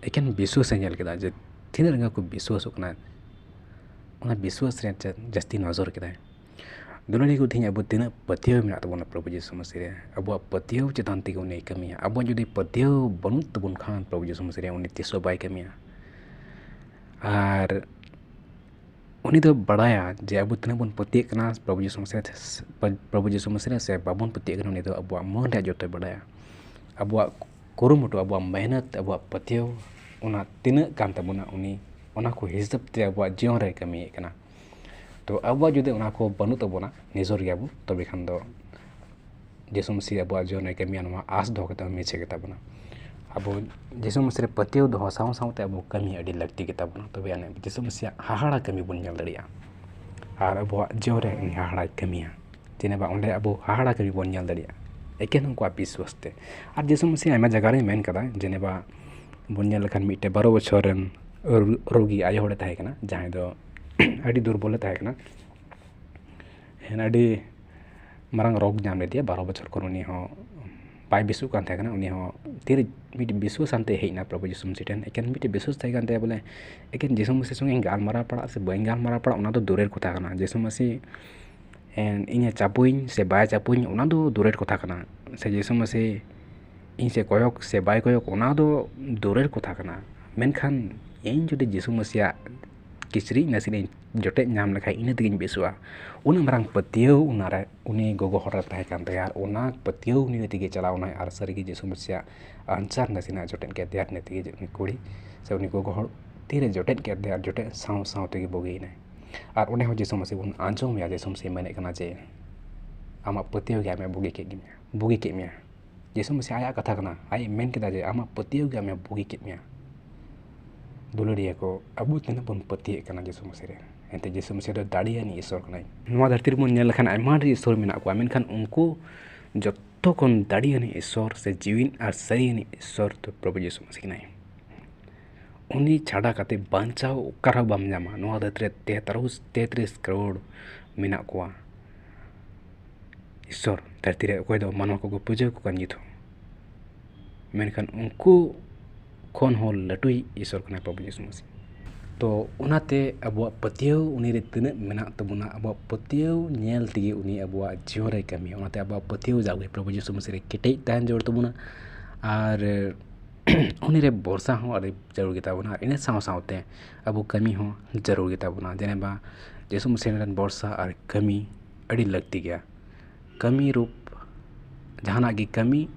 ᱮᱠᱮᱱ ᱵᱤᱥᱣᱟᱹᱥ ᱮ ᱧᱮᱞ ᱠᱮᱫᱟ, ᱡᱮ ᱛᱤᱱᱟᱹᱜ ᱨᱮᱸᱜᱮᱡ ᱠᱚ ᱵᱤᱥᱣᱟᱹᱥᱚᱜ ᱠᱟᱱᱟ᱾ ᱚᱱᱟ ᱵᱤᱥᱣᱟᱹᱥ ᱨᱮ ᱪᱮᱫ ᱡᱟᱹᱥᱛᱤ ᱱᱚᱡᱚᱨ ᱠᱮᱫᱟᱭ᱾ ᱫᱩᱞᱟᱹᱲᱤᱭᱟᱹ ᱠᱚ, ᱛᱮᱦᱮᱧ ᱟᱵᱚ ᱛᱤᱱᱟᱹᱜ ᱯᱟᱹᱛᱭᱟᱹᱣ ᱢᱮᱱᱟᱜ ᱛᱟᱵᱚᱱᱟ ᱯᱨᱚᱵᱷᱩ ᱡᱤᱥᱩ ᱢᱟᱹᱥᱤ ᱨᱮ, ᱟᱵᱚᱣᱟᱜ ᱯᱟᱹᱛᱭᱟᱹᱣ ᱪᱮᱛᱟᱱ ᱛᱮᱜᱮ ᱩᱱᱤᱭ ᱠᱟᱹᱢᱤᱭᱟ᱾ ᱟᱵᱚᱣᱟᱜ ᱡᱩᱫᱤ ᱯᱟᱹᱛᱭᱟᱹᱣ ᱵᱟᱹᱱᱩᱜ ᱛᱟᱵᱚᱱ ᱠᱷᱟᱱ ᱯᱨᱚᱵᱷᱩ ᱡᱤᱥᱩ ᱢᱟᱹᱥᱤ ᱨᱮ, ᱩᱱᱤ ᱛᱤᱥ ᱦᱚᱸ ᱵᱟᱭ ᱠᱟᱹᱢᱤᱭᱟ᱾ ᱟᱨ ᱩᱱᱤ ᱫᱚ ᱵᱟᱲᱟᱭᱟ ᱡᱮ ᱟᱵᱚ ᱛᱤᱱᱟᱹᱜ ᱵᱚᱱ ᱯᱟᱹᱛᱭᱟᱹᱜ ᱠᱟᱱᱟ ᱯᱨᱚᱵᱷᱩ ᱡᱤᱥᱩ ᱢᱟᱹᱥᱤ ᱨᱮ, ᱯᱨᱚᱵᱷᱩ ᱡᱤᱥᱩ ᱢᱟᱹᱥᱤ ᱨᱮ ᱥᱮ ᱵᱟᱵᱚᱱ ᱯᱟᱹᱛᱭᱟᱹᱜ ᱠᱟᱱᱟ, ᱩᱱᱤ ᱫᱚ ᱟᱵᱚᱣᱟᱜ ᱢᱚᱱ ᱨᱮᱭᱟᱜ ᱡᱚᱛᱚᱭ ᱵᱟᱲᱟᱭᱟ᱾ ᱟᱵᱚᱣᱟᱜ ᱠᱩᱨᱩᱢᱩᱴᱩ, ᱟᱵᱚᱣᱟᱜ ᱢᱮᱦᱱᱚᱛ, ᱟᱵᱚᱣᱟᱜ ᱯᱟᱹᱛᱭᱟᱹᱣ, ᱚᱱᱟ ᱛᱤᱱᱟᱹᱜ ᱠᱟᱱ ᱛᱟᱵᱚᱱᱟ, ᱩᱱᱤ ᱚᱱᱟ ᱠᱚ ᱦᱤᱥᱟᱹᱵ ᱛᱮ ᱟᱵᱚᱣᱟᱜ ᱡᱤᱭᱚᱱ ᱨᱮᱭ ᱠᱟᱹᱢᱤᱭᱮᱫ ᱠᱟᱱᱟ᱾ ᱛᱚ ᱟᱵᱚᱣᱟᱜ ᱡᱩᱫᱤ ᱚᱱᱟ ᱠᱚ ᱵᱟᱹᱱᱩᱜ ᱛᱟᱵᱚᱱᱟ, ᱱᱤᱡᱚᱨ ᱜᱮᱭᱟᱵᱚ, ᱛᱚᱵᱮ ᱠᱷᱟᱱ ᱫᱚ ᱡᱤᱥᱩ ᱢᱟᱹᱥᱤ ᱟᱵᱚᱣᱟᱜ ᱡᱤᱭᱚᱱ ᱨᱮ ᱠᱟᱹᱢᱤᱭᱟ, ᱱᱚᱣᱟ ᱟᱸᱥ ᱫᱚᱦᱚ ᱠᱟᱛᱮ ᱦᱚᱸ ᱢᱤᱪᱷᱟᱹ ᱜᱮᱛᱟ ᱵᱚᱱᱟ᱾ ᱟᱵᱚ ᱡᱤᱥᱩ ᱢᱟᱹᱥᱤ ᱨᱮ ᱯᱟᱹᱛᱭᱟᱹᱣ ᱫᱚᱦᱚ ᱥᱟᱶ ᱥᱟᱶᱛᱮ ᱟᱵᱚ ᱠᱟᱹᱢᱤ ᱟᱹᱰᱤ ᱞᱟᱹᱠᱛᱤ ᱜᱮᱛᱟ ᱵᱚᱱᱟ᱾ ᱛᱚᱵᱮ ᱟᱹᱱᱤᱡ ᱡᱤᱥᱩ ᱢᱟᱹᱥᱤᱭᱟᱜ ᱦᱟᱦᱟᱲᱟ ᱠᱟᱹᱢᱤ ᱵᱚᱱ ᱧᱮᱞ ᱫᱟᱲᱮᱭᱟᱜᱼᱟ᱾ ᱟᱨ ᱟᱵᱚᱣᱟᱜ ᱡᱤᱭᱚᱱ ᱨᱮ ᱩᱱᱤ ᱦᱟᱦᱟᱲᱟᱭ ᱠᱟᱹᱢᱤᱭᱟ᱾ ᱡᱮᱱᱮᱵᱟ ᱚᱸᱰᱮ ᱟᱵᱚ ᱦᱟᱦᱟᱲᱟ ᱠᱟᱹᱢᱤ ᱵᱚᱱ ᱧᱮᱞ ᱫᱟᱲᱮᱭᱟᱜᱼᱟ ᱮᱠᱮᱱ ᱩᱱᱠᱩᱣᱟᱜ ᱵᱤᱥᱣᱟᱥ ᱛᱮ᱾ ᱟᱨ ᱡᱤᱥᱩ ᱢᱟᱹᱥᱤ ᱟᱭᱢᱟ ᱡᱟᱭᱜᱟ ᱨᱮᱭ ᱢᱮᱱ ᱠᱟᱫᱟ, ᱡᱮᱱᱮᱵᱟ ᱵᱚᱱ ᱧᱮᱞ ᱞᱮᱠᱷᱟᱱ ᱢᱤᱫᱴᱮᱱ ᱵᱟᱨᱚ ᱵᱚᱪᱷᱚᱨ ᱨᱮᱱ ᱨᱩ-, ᱨᱩᱜᱤ ᱟᱭᱳ ᱦᱚᱲᱮ ᱛᱟᱦᱮᱸ ᱠᱟᱱᱟ, ᱡᱟᱦᱟᱸᱭ ᱫᱚ ᱟᱹᱰᱤ ᱫᱩᱨᱵᱚᱞᱮ ᱛᱟᱦᱮᱸ ᱠᱟᱱᱟ᱾ ᱦᱮᱸ, ᱟᱹᱰᱤ ᱢᱟᱨᱟᱝ ᱨᱳᱜᱽ ᱧᱟᱢ ᱞᱮᱫᱮᱭᱟ᱾ ᱵᱟᱨᱚ ᱵᱚᱪᱷᱚᱨ ᱠᱷᱚᱱ ᱩᱱᱤ ᱦᱚᱸ ᱵᱟᱭ ᱵᱮᱥᱚᱜ ᱠᱟᱱ ᱛᱟᱦᱮᱸ ᱠᱟᱱᱟ᱾ ᱩᱱᱤ ᱦᱚᱸ ᱛᱤᱨᱮ ᱢᱤᱫᱴᱤᱡ ᱵᱤᱥᱣᱟᱥ ᱟᱱᱛᱮ ᱦᱮᱡ ᱮᱱᱟ ᱯᱨᱚᱵᱷᱩ ᱡᱤᱥᱩ ᱢᱟᱹᱥᱤ ᱴᱷᱮᱱ, ᱮᱠᱮᱱ ᱢᱤᱫᱴᱤᱡ ᱵᱤᱥᱣᱟᱥ ᱛᱟᱦᱮᱸ ᱠᱟᱱ ᱛᱟᱭᱟ ᱵᱚᱞᱮ ᱮᱠᱮᱱ ᱡᱤᱥᱩ ᱢᱟᱹᱥᱤ ᱥᱚᱸᱜᱮ ᱤᱧ ᱜᱟᱞᱢᱟᱨᱟᱣ ᱯᱟᱲᱟᱜ ᱥᱮ ᱵᱟᱹᱧ ᱜᱟᱞᱢᱟᱨᱟᱣ ᱯᱟᱲᱟᱜ, ᱚᱱᱟ ᱫᱚ ᱫᱩᱨᱮᱨ ᱠᱚᱛᱷᱟ ᱠᱟᱱᱟ᱾ ᱡᱤᱥᱩ ᱢᱟᱹᱥᱤ ᱮᱱ ᱤᱧᱮ ᱪᱟᱯᱚᱧ ᱥᱮ ᱵᱟᱭ ᱪᱟᱯᱚᱧ, ᱚᱱᱟ ᱫᱚ ᱫᱩᱨᱮᱨ ᱠᱚᱛᱷᱟ ᱠᱟᱱᱟ᱾ ᱥᱮ ᱡᱤᱥᱩ ᱢᱟᱹᱥᱤ ᱤᱧ ᱥᱮ ᱠᱚᱭᱚᱜ ᱥᱮ ᱵᱟᱭ ᱠᱚᱭᱚᱜ, ᱚᱱᱟ ᱫᱚ ᱫᱩᱨᱮᱨ ᱠᱚᱛᱷᱟ ᱠᱟᱱᱟ᱾ ᱢᱮᱱᱠᱷᱟᱱ ᱤᱧ ᱡᱩᱫᱤ ᱡᱤᱥᱩ ᱢᱟᱹᱥᱤᱭᱟᱜ ᱠᱤᱪᱨᱤᱡ ᱱᱟᱥᱮᱱᱟᱜ ᱤᱧ ᱡᱚᱴᱮᱫ ᱧᱟᱢ ᱞᱮᱠᱷᱟᱱ, ᱤᱱᱟᱹ ᱛᱮᱜᱮᱧ ᱵᱮᱥᱚᱜᱼᱟ᱾ ᱩᱱᱟᱹᱜ ᱢᱟᱨᱟᱝ ᱯᱟᱹᱛᱭᱟᱹᱣ ᱚᱱᱟᱨᱮ ᱩᱱᱤ ᱜᱚᱜᱚ ᱦᱚᱲ ᱨᱮ ᱛᱟᱦᱮᱸ ᱠᱟᱱ ᱛᱟᱭᱟ, ᱟᱨ ᱚᱱᱟ ᱯᱟᱹᱛᱭᱟᱹᱣ ᱱᱤᱭᱮ ᱛᱮᱜᱮ ᱪᱟᱞᱟᱣ ᱮᱱᱟᱭ᱾ ᱟᱨ ᱥᱟᱹᱨᱤᱜᱮ ᱡᱤᱥᱩ ᱢᱟᱹᱥᱤᱭᱟᱜ ᱟᱧᱪᱟᱨ ᱱᱟᱥᱮᱱᱟᱜ ᱡᱚᱴᱮᱫ ᱠᱮᱫ ᱛᱟᱭᱟ, ᱤᱱᱟᱹ ᱛᱮᱜᱮ ᱩᱱᱤ ᱠᱩᱲᱤ ᱥᱮ ᱩᱱᱤ ᱜᱚᱜᱚ ᱦᱚᱲ ᱛᱤᱨᱮ ᱡᱚᱴᱮᱫ ᱠᱮᱫ ᱛᱟᱭᱟ, ᱟᱨ ᱡᱚᱴᱮᱫ ᱥᱟᱶ ᱥᱟᱶ ᱛᱮᱜᱮ ᱵᱩᱜᱤᱭᱮᱱᱟᱭ᱾ ᱟᱨ ᱚᱸᱰᱮ ᱦᱚᱸ ᱡᱤᱥᱩ ᱢᱟᱹᱥᱤ ᱵᱚᱱ ᱟᱸᱡᱚᱢᱮᱭᱟ, ᱡᱤᱥᱩ ᱢᱟᱹᱥᱤ ᱢᱮᱱᱮᱫ ᱠᱟᱱᱟ ᱡᱮ, "ᱟᱢᱟᱜ ᱯᱟᱹᱛᱭᱟᱹᱣ ᱜᱮ ᱟᱢᱮ ᱵᱩᱜᱤ ᱠᱮᱫ ᱢᱮᱭᱟ, ᱵᱩᱜᱤ ᱠᱮᱫ ᱢᱮᱭᱟ᱾" ᱡᱤᱥᱩ ᱢᱟᱹᱥᱤ ᱟᱭᱟᱜ ᱠᱟᱛᱷᱟ ᱠᱟᱱᱟ, ᱟᱡ ᱮ ᱢᱮᱱ ᱠᱮᱫᱟ ᱡᱮ, "ᱟᱢᱟᱜ ᱯᱟᱹᱛᱭᱟᱹᱣ ᱜᱮ ᱟᱢᱮ ᱵᱩᱜᱤ ᱠᱮᱫ ᱢᱮᱭᱟ᱾" ᱫᱩᱞᱟᱹᱲᱤᱭᱟᱹ ᱠᱚ, ᱟᱵᱚ ᱛᱤᱱᱟᱹᱜ ᱵᱚᱱ ᱯᱟᱹᱛᱭᱟᱹᱜ ᱠᱟᱱᱟ ᱡᱤᱥᱩ ᱢᱟᱹᱥᱤ ᱨᱮ? ᱮᱱᱛᱮ ᱡᱤᱥᱩ ᱢᱟᱹᱥᱤ ᱫᱚ ᱫᱟᱲᱮᱭᱟᱱᱤᱡ ᱤᱥᱥᱚᱨ ᱠᱟᱱᱟᱭ᱾ ᱱᱚᱣᱟ ᱫᱷᱟᱹᱨᱛᱤ ᱨᱮᱵᱚᱱ ᱧᱮᱞ ᱞᱮᱠᱷᱟᱱ ᱟᱭᱢᱟ ᱰᱷᱮᱨ ᱤᱥᱥᱚᱨ ᱢᱮᱱᱟᱜ ᱠᱚᱣᱟ, ᱢᱮᱱᱠᱷᱟᱱ ᱩᱱᱠᱩ ᱡᱚᱛᱚ ᱠᱷᱚᱱ ᱫᱟᱲᱮᱭᱟᱱᱤᱡ ᱤᱥᱥᱚᱨ ᱥᱮ ᱡᱤᱣᱤᱱ ᱟᱨ ᱥᱟᱹᱨᱤᱭᱟᱱᱤᱡ ᱤᱥᱥᱚᱨ ᱫᱚ ᱯᱨᱚᱵᱷᱩ ᱡᱤᱥᱩ ᱢᱟᱹᱥᱤ ᱠᱟᱱᱟᱭ᱾ ᱩᱱᱤ ᱪᱷᱟᱰᱟ ᱠᱟᱛᱮ ᱵᱟᱧᱪᱟᱣ ᱚᱠᱟ ᱨᱮᱦᱚᱸ ᱵᱟᱢ ᱧᱟᱢᱟ᱾ ᱱᱚᱣᱟ ᱫᱷᱟᱹᱨᱛᱤ ᱨᱮ ᱛᱮᱛᱨᱤᱥ, ᱛᱮᱛᱨᱤᱥ ᱠᱨᱳᱲ ᱢᱮᱱᱟᱜ ᱠᱚᱣᱟ ᱤᱥᱥᱚᱨ ᱫᱷᱟᱹᱨᱛᱤ ᱨᱮ, ᱚᱠᱚᱭ ᱫᱚ ᱢᱟᱱᱣᱟ ᱠᱚᱠᱚ ᱯᱩᱡᱟᱹ ᱟᱠᱚ ᱠᱟᱱ ᱱᱤᱛ ᱦᱚᱸ᱾ ᱢᱮᱱᱠᱷᱟᱱ ᱩᱱᱠᱩ ᱠᱷᱚᱱ ᱦᱚᱸ ᱞᱟᱹᱴᱩᱭᱤᱡ ᱤᱥᱥᱚᱨ ᱠᱟᱱᱟᱭ ᱯᱨᱚᱵᱷᱩ ᱡᱤᱥᱩ ᱢᱟᱹᱥᱤ᱾ ᱛᱚ ᱚᱱᱟᱛᱮ ᱟᱵᱚᱣᱟᱜ ᱯᱟᱹᱛᱭᱟᱹᱣ ᱩᱱᱤ ᱨᱮ ᱛᱤᱱᱟᱹᱜ ᱢᱮᱱᱟᱜ ᱛᱟᱵᱚᱱᱟ, ᱟᱵᱚᱣᱟᱜ ᱯᱟᱹᱛᱭᱟᱹᱣ ᱧᱮᱞ ᱛᱮᱜᱮ ᱩᱱᱤ ᱟᱵᱚᱣᱟᱜ ᱡᱤᱭᱚᱱ ᱨᱮᱭ ᱠᱟᱹᱢᱤᱭᱟ᱾ ᱚᱱᱟᱛᱮ ᱟᱵᱚᱣᱟᱜ ᱯᱟᱹᱛᱭᱟᱹᱣ ᱡᱟᱣᱜᱮ ᱯᱨᱚᱵᱷᱩ ᱡᱤᱥᱩ ᱢᱟᱹᱥᱤ ᱨᱮ ᱠᱮᱴᱮᱡ ᱛᱟᱦᱮᱱ ᱡᱟᱹᱨᱩᱲ ᱛᱟᱵᱚᱱᱟ᱾ ᱟᱨ ᱩᱱᱤ ᱨᱮ ᱵᱷᱚᱨᱥᱟ ᱦᱚᱸ ᱟᱹᱰᱤ ᱡᱟᱹᱨᱩᱲ ᱜᱮᱛᱟ ᱵᱚᱱᱟ, ᱟᱨ ᱤᱱᱟᱹ ᱥᱟᱶ ᱥᱟᱶᱛᱮ ᱟᱵᱚ ᱠᱟᱹᱢᱤ ᱦᱚᱸ ᱡᱟᱹᱨᱩᱲ ᱜᱮᱛᱟ ᱵᱚᱱᱟ᱾ ᱡᱮᱱᱮᱵᱟ ᱡᱤᱥᱩ ᱢᱟᱹᱥᱤ ᱨᱮᱱ ᱵᱷᱚᱨᱥᱟ ᱟᱨ ᱠᱟᱹᱢᱤ ᱟᱹᱰᱤ ᱞᱟᱹᱠᱛᱤ ᱜᱮᱭᱟ᱾ ᱠᱟᱹᱢᱤ ᱨᱩᱯ ᱡᱟᱦᱟᱱᱟᱜ ᱜᱮ ᱠᱟᱹᱢᱤ,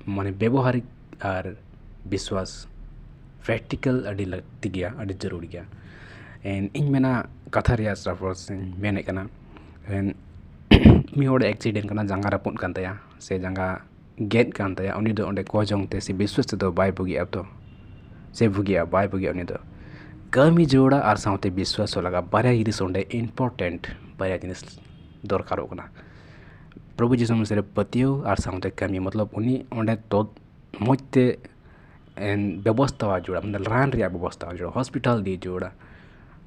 ᱢᱟᱱᱮ ᱵᱮᱵᱚᱦᱟᱨᱤᱠ ᱟᱨ ᱵᱤᱥᱣᱟᱥ, ᱯᱨᱮᱠᱴᱤᱠᱮᱞ ᱟᱹᱰᱤ ᱞᱟᱹᱠᱛᱤ ᱜᱮᱭᱟ, ᱟᱹᱰᱤ ᱡᱟᱹᱨᱩᱲ ᱜᱮᱭᱟ᱾ ᱮᱱ ᱤᱧ ᱢᱮᱱᱟ ᱠᱟᱛᱷᱟ ᱨᱮᱭᱟᱜ ᱥᱟᱯᱳᱡᱽ ᱤᱧ ᱢᱮᱱᱮᱫ ᱠᱟᱱᱟ, ᱮᱱ ᱢᱤᱫ ᱦᱚᱲ ᱮᱠᱥᱤᱰᱮᱱᱴ ᱠᱟᱱᱟ, ᱡᱟᱸᱜᱟ ᱨᱟᱹᱯᱩᱫ ᱠᱟᱱ ᱛᱟᱭᱟ ᱥᱮ ᱡᱟᱸᱜᱟ ᱜᱮᱫ ᱠᱟᱱ ᱛᱟᱭᱟ, ᱩᱱᱤ ᱫᱚ ᱚᱸᱰᱮ ᱠᱚ ᱡᱚᱝ ᱛᱮ ᱥᱮ ᱵᱤᱥᱣᱟᱥ ᱛᱮᱫᱚ ᱵᱟᱭ ᱵᱩᱜᱤᱜᱼᱟ᱾ ᱛᱚ ᱥᱮ ᱵᱩᱜᱤᱜᱼᱟ? ᱵᱟᱭ ᱵᱩᱜᱤᱜᱼᱟ᱾ ᱩᱱᱤ ᱫᱚ ᱠᱟᱹᱢᱤ ᱡᱟᱹᱨᱩᱲᱟ ᱟᱨ ᱥᱟᱶᱛᱮ ᱵᱤᱥᱣᱟᱥ ᱦᱚᱸ ᱞᱟᱜᱟᱜᱼᱟ᱾ ᱵᱟᱨᱭᱟ ᱡᱤᱱᱤᱥ ᱚᱸᱰᱮ important, ᱵᱟᱨᱭᱟ ᱡᱤᱱᱤᱥ ᱫᱚᱨᱠᱟᱨᱚᱜ ᱠᱟᱱᱟ᱾ ᱯᱨᱚᱵᱷᱩ ᱡᱤᱥᱩ ᱢᱟᱥᱤ ᱨᱮ ᱯᱟᱹᱛᱭᱟᱹᱣ ᱟᱨ ᱥᱟᱶᱛᱮ ᱠᱟᱹᱢᱤ, ᱢᱚᱛᱞᱚᱵ ᱩᱱᱤ ᱚᱸᱰᱮ ᱛᱚ ᱢᱚᱡᱽ ᱛᱮ ᱮᱱ ᱵᱮᱵᱚᱥᱛᱷᱟ ᱡᱟᱹᱨᱩᱲᱟ, ᱢᱟᱱᱮ ᱨᱟᱱ ᱨᱮᱭᱟᱜ ᱵᱮᱵᱚᱥᱛᱷᱟ ᱡᱟᱹᱨᱩᱲᱟ, ᱦᱚᱥᱯᱤᱴᱟᱞ ᱤᱫᱤ ᱡᱟᱹᱨᱩᱲᱟ,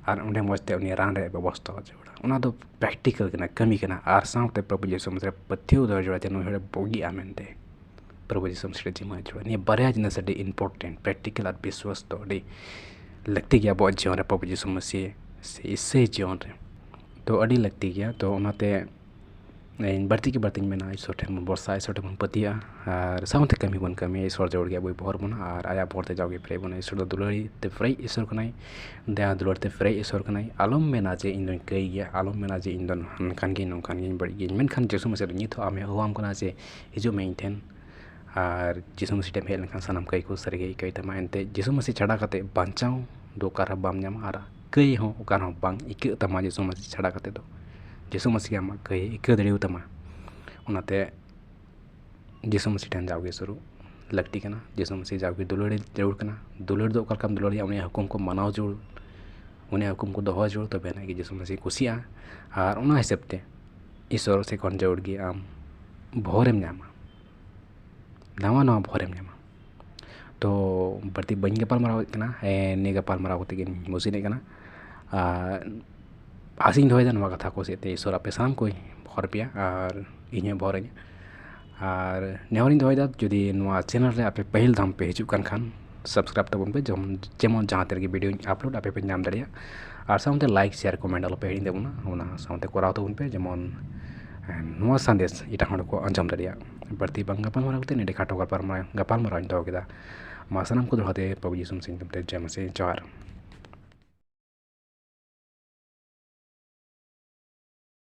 ᱟᱨ ᱚᱸᱰᱮ ᱢᱚᱡᱽ ᱛᱮ ᱩᱱᱤ ᱨᱟᱱ ᱨᱮᱭᱟᱜ ᱵᱮᱵᱚᱥᱛᱷᱟ ᱡᱟᱹᱨᱩᱲᱟ᱾ ᱚᱱᱟ ᱫᱚ ᱯᱨᱮᱠᱴᱤᱠᱮᱞ ᱠᱟᱱᱟ, ᱠᱟᱹᱢᱤ ᱠᱟᱱᱟ᱾ ᱟᱨ ᱥᱟᱶᱛᱮ ᱯᱨᱚᱵᱷᱩ ᱡᱤᱥᱩ ᱢᱟᱥᱤ ᱨᱮ ᱯᱟᱹᱛᱭᱟᱹᱣ ᱫᱚᱦᱚ ᱡᱟᱹᱨᱩᱲᱟ ᱡᱮ ᱱᱩᱭ ᱦᱚᱲᱮ ᱵᱩᱜᱤᱜᱼᱟ ᱢᱮᱱᱛᱮ᱾ ᱯᱨᱚᱵᱷᱩ ᱡᱤᱥᱩ ᱢᱟᱥᱤ ᱨᱮ ᱡᱤᱢᱟᱹ ᱡᱟᱹᱨᱩᱲᱟ᱾ ᱱᱤᱭᱟᱹ ᱵᱟᱨᱭᱟ ᱡᱤᱱᱤᱥ ᱟᱹᱰᱤ important, ᱯᱨᱮᱠᱴᱤᱠᱮᱞ ᱟᱨ ᱵᱤᱥᱣᱟᱥ ᱫᱚ ᱟᱹᱰᱤ ᱞᱟᱹᱠᱛᱤ ᱜᱮᱭᱟ ᱟᱵᱚᱣᱟᱜ ᱡᱤᱭᱚᱱ ᱨᱮ, ᱯᱨᱚᱵᱷᱩ ᱡᱤᱥᱩ ᱢᱟᱥᱤ ᱥᱮ ᱤᱥᱟᱹᱭ ᱡᱤᱭᱚᱱ ᱨᱮ᱾ ᱛᱚ ᱟᱹᱰᱤ ᱞᱟᱹᱠᱛᱤ ᱜᱮᱭᱟ᱾ ᱛᱚ ᱚᱱᱟᱛᱮ ᱤᱧ ᱵᱟᱹᱲᱛᱤ ᱜᱮ ᱵᱟᱹᱲᱛᱤᱧ ᱢᱮᱱᱟ, ᱤᱥᱚᱨ ᱴᱷᱮᱱ ᱵᱚᱱ ᱵᱷᱚᱨᱥᱟ, ᱤᱥᱚᱨ ᱴᱷᱮᱱ ᱵᱚᱱ ᱯᱟᱹᱛᱭᱟᱹᱜᱼᱟ, ᱟᱨ ᱥᱟᱶᱛᱮ ᱠᱟᱹᱢᱤ ᱵᱚᱱ ᱠᱟᱹᱢᱤᱭᱟ᱾ ᱤᱥᱚᱨ ᱡᱟᱹᱨᱩᱲ ᱜᱮ ᱟᱵᱚᱭ ᱵᱚᱦᱚᱨ ᱵᱚᱱᱟ ᱟᱨ ᱟᱭᱟᱜ ᱵᱚᱦᱚᱨ ᱛᱮ ᱡᱟᱣᱜᱮ ᱯᱮᱨᱮᱡ ᱵᱚᱱᱟ᱾ ᱤᱥᱚᱨ ᱫᱚ ᱫᱩᱞᱟᱹᱲᱤ ᱛᱮ ᱯᱮᱨᱮᱡ ᱤᱥᱚᱨ ᱠᱟᱱᱟᱭ, ᱫᱟᱭᱟ ᱫᱩᱞᱟᱹᱲ ᱛᱮ ᱯᱮᱨᱮᱡ ᱤᱥᱚᱨ ᱠᱟᱱᱟᱭ᱾ ᱟᱞᱚᱢ ᱢᱮᱱᱟ ᱡᱮ ᱤᱧ ᱫᱚᱧ ᱠᱟᱹᱭ ᱜᱮᱭᱟ, ᱟᱞᱚᱢ ᱢᱮᱱᱟ ᱡᱮ ᱤᱧ ᱫᱚ ᱦᱟᱱᱠᱟᱱ ᱜᱤᱭᱟᱹᱧ, ᱱᱚᱝᱠᱟᱱ ᱜᱤᱭᱟᱹᱧ, ᱵᱟᱹᱲᱤᱡ ᱜᱤᱭᱟᱹᱧ᱾ ᱢᱮᱱᱠᱷᱟᱱ ᱡᱤᱥᱩ ᱢᱟᱥᱤ ᱫᱚ ᱱᱤᱛ ᱦᱚᱸ ᱟᱢᱮ ᱦᱚᱦᱚᱣᱟᱢ ᱠᱟᱱᱟ ᱡᱮ ᱦᱤᱡᱩᱜ ᱢᱮ ᱤᱧ ᱴᱷᱮᱱ᱾ ᱟᱨ ᱡᱤᱥᱩ ᱢᱟᱥᱤ ᱴᱷᱮᱱ ᱮᱢ ᱦᱮᱡ ᱞᱮᱱᱠᱷᱟᱱ ᱥᱟᱱᱟᱢ ᱠᱟᱹᱭ ᱠᱚ ᱥᱟᱹᱨᱤ ᱜᱮ ᱤᱠᱟᱹᱭ ᱛᱟᱢᱟ᱾ ᱮᱱᱛᱮ ᱡᱤᱥᱩ ᱢᱟᱥᱤ ᱪᱷᱟᱰᱟ ᱠᱟᱛᱮ ᱵᱟᱧᱪᱟᱣ ᱫᱚ ᱚᱠᱟ ᱨᱮᱦᱚᱸ ᱵᱟᱢ ᱧᱟᱢᱟ, ᱟᱨ ᱠᱟᱹᱭ ᱦᱚᱸ ᱚᱠᱟ ᱨᱮᱦᱚᱸ ᱵᱟᱝ ᱤᱠᱟᱹᱜ ᱛᱟᱢᱟ ᱡᱤᱥᱩ ᱢᱟᱥᱤ ᱪᱷᱟᱰᱟ ᱠᱟᱛᱮ ᱫᱚ᱾ ᱡᱤᱥᱩ ᱢᱟᱥᱤ ᱜᱮ ᱟᱢᱟᱜ ᱠᱟᱹᱭ ᱤᱠᱟᱹ ᱫᱟᱲᱮᱭᱟᱛᱟᱢᱟ᱾ ᱚᱱᱟᱛᱮ ᱡᱤᱥᱩ ᱢᱟᱥᱤ ᱴᱷᱮᱱ ᱡᱟᱣᱜᱮ ᱥᱩᱨᱩᱜ ᱞᱟᱹᱠᱛᱤ ᱠᱟᱱᱟ᱾ ᱡᱤᱥᱩ ᱢᱟᱥᱤ ᱡᱟᱣᱜᱮ ᱫᱩᱞᱟᱹᱲ ᱡᱟᱹᱨᱩᱲ ᱠᱟᱱᱟ᱾ ᱫᱩᱞᱟᱹᱲ ᱫᱚ ᱚᱠᱟ ᱞᱮᱠᱟᱢ ᱫᱩᱞᱟᱹᱲᱮᱭᱟ? ᱩᱱᱤᱭᱟᱜ ᱦᱩᱠᱩᱢ ᱠᱚ ᱢᱟᱱᱟᱣ ᱡᱟᱹᱨᱩᱲ, ᱩᱱᱤᱭᱟᱜ ᱦᱩᱠᱩᱢ ᱠᱚ ᱫᱚᱦᱚ ᱡᱟᱹᱨᱩᱲ, ᱛᱚᱵᱮ ᱟᱱᱟᱜ ᱜᱮ ᱡᱤᱥᱩ ᱢᱟᱥᱤ ᱠᱩᱥᱤᱜᱼᱟ᱾ ᱟᱨ ᱚᱱᱟ ᱦᱤᱥᱟᱹᱵ ᱛᱮ ᱤᱥᱚᱨ ᱥᱮ ᱠᱷᱚᱱ ᱡᱟᱹᱨᱩᱲ ᱜᱮ ᱟᱢ ᱵᱷᱚᱨᱮᱢ ᱧᱟᱢᱟ, ᱱᱟᱣᱟ ᱱᱟᱣᱟ ᱵᱷᱚᱨᱮᱢ ᱧᱟᱢᱟ᱾ ᱛᱚ ᱵᱟᱹᱲᱛᱤ ᱵᱟᱹᱧ ᱜᱟᱯᱟᱞ ᱢᱟᱨᱟᱣᱮᱫ ᱠᱟᱱᱟ, ᱮ, ᱱᱤᱭᱟᱹ ᱜᱟᱯᱟᱞ ᱢᱟᱨᱟᱣ ᱠᱟᱛᱮ ᱜᱤᱧ ᱢᱩᱪᱟᱹᱫᱮᱫ ᱠᱟᱱᱟ᱾ ᱟᱨ ᱟᱥᱤᱧ ᱫᱚᱦᱚᱭᱮᱫᱟ ᱱᱚᱣᱟ ᱠᱟᱛᱷᱟ ᱠᱚ ᱥᱮᱫ ᱛᱮ ᱤᱥᱚᱨ ᱟᱯᱮ ᱥᱟᱱᱟᱢ ᱠᱚᱭ ᱵᱷᱚᱨ ᱯᱮᱭᱟ ᱟᱨ ᱤᱧ ᱦᱚᱸ ᱵᱷᱚᱨᱟᱹᱧᱟ᱾ ᱟᱨ ᱱᱮᱦᱚᱨᱤᱧ ᱫᱚᱦᱚᱭᱮᱫᱟ, ᱡᱩᱫᱤ ᱱᱚᱣᱟ ᱪᱮᱱᱮᱞ ᱨᱮ ᱟᱯᱮ ᱯᱟᱹᱦᱤᱞ ᱫᱷᱟᱢ ᱯᱮ ᱦᱤᱡᱩᱜ ᱠᱟᱱ ᱠᱷᱟᱱ, ᱥᱟᱵᱥᱠᱨᱟᱭᱤᱵ ᱛᱟᱵᱚᱱ ᱯᱮ, ᱡᱮᱢᱚᱱ, ᱡᱮᱢᱚᱱ ᱡᱟᱦᱟᱸ ᱛᱤ ᱨᱮᱜᱮ ᱵᱷᱤᱰᱤᱭᱳᱧ ᱟᱯᱞᱳᱰ ᱟᱯᱮ ᱯᱮ ᱧᱟᱢ ᱫᱟᱲᱮᱭᱟᱜᱼᱟ᱾ ᱟᱨ ᱥᱟᱶᱛᱮ ᱞᱟᱭᱤᱠ, ᱥᱮᱭᱟᱨ, ᱠᱚᱢᱮᱱᱴ ᱟᱞᱚ ᱯᱮ ᱦᱤᱲᱤᱧ ᱛᱟᱵᱚᱱᱟ, ᱚᱱᱟ ᱥᱟᱶᱛᱮ ᱠᱚᱨᱟᱣ ᱛᱟᱵᱚᱱ ᱯᱮ, ᱡᱮᱢᱚᱱ, ᱮ, ᱱᱚᱣᱟ ᱥᱟᱸᱫᱮᱥ ᱮᱴᱟᱜ ᱦᱚᱲ ᱠᱚ ᱟᱸᱡᱚᱢ ᱫᱟᱲᱮᱭᱟᱜ᱾ ᱵᱟᱹᱲᱛᱤ ᱵᱟᱝ ᱜᱟᱯᱟᱞ ᱢᱟᱨᱟᱣ ᱠᱟᱛᱮ ᱱᱚᱰᱮ ᱠᱷᱟᱴᱚ ᱜᱟᱯᱟᱞ ᱢᱟᱨᱟᱣ, ᱜᱟᱯᱟᱞ ᱢᱟᱨᱟᱣ ᱤᱧ ᱫᱚᱦᱚ ᱠᱮᱫᱟ᱾ ᱢᱟ ᱥᱟᱱᱟᱢ ᱠᱚ ᱫᱚᱦᱲᱟ ᱛᱮ ᱯᱨᱚᱵᱷᱩ ᱡᱤᱥᱩ ᱢᱟᱥᱤ ᱧᱩᱛᱩᱢ ᱛᱮ ᱡᱚᱭ ᱢᱟᱥᱤ, ᱡᱚᱦᱟᱨ᱾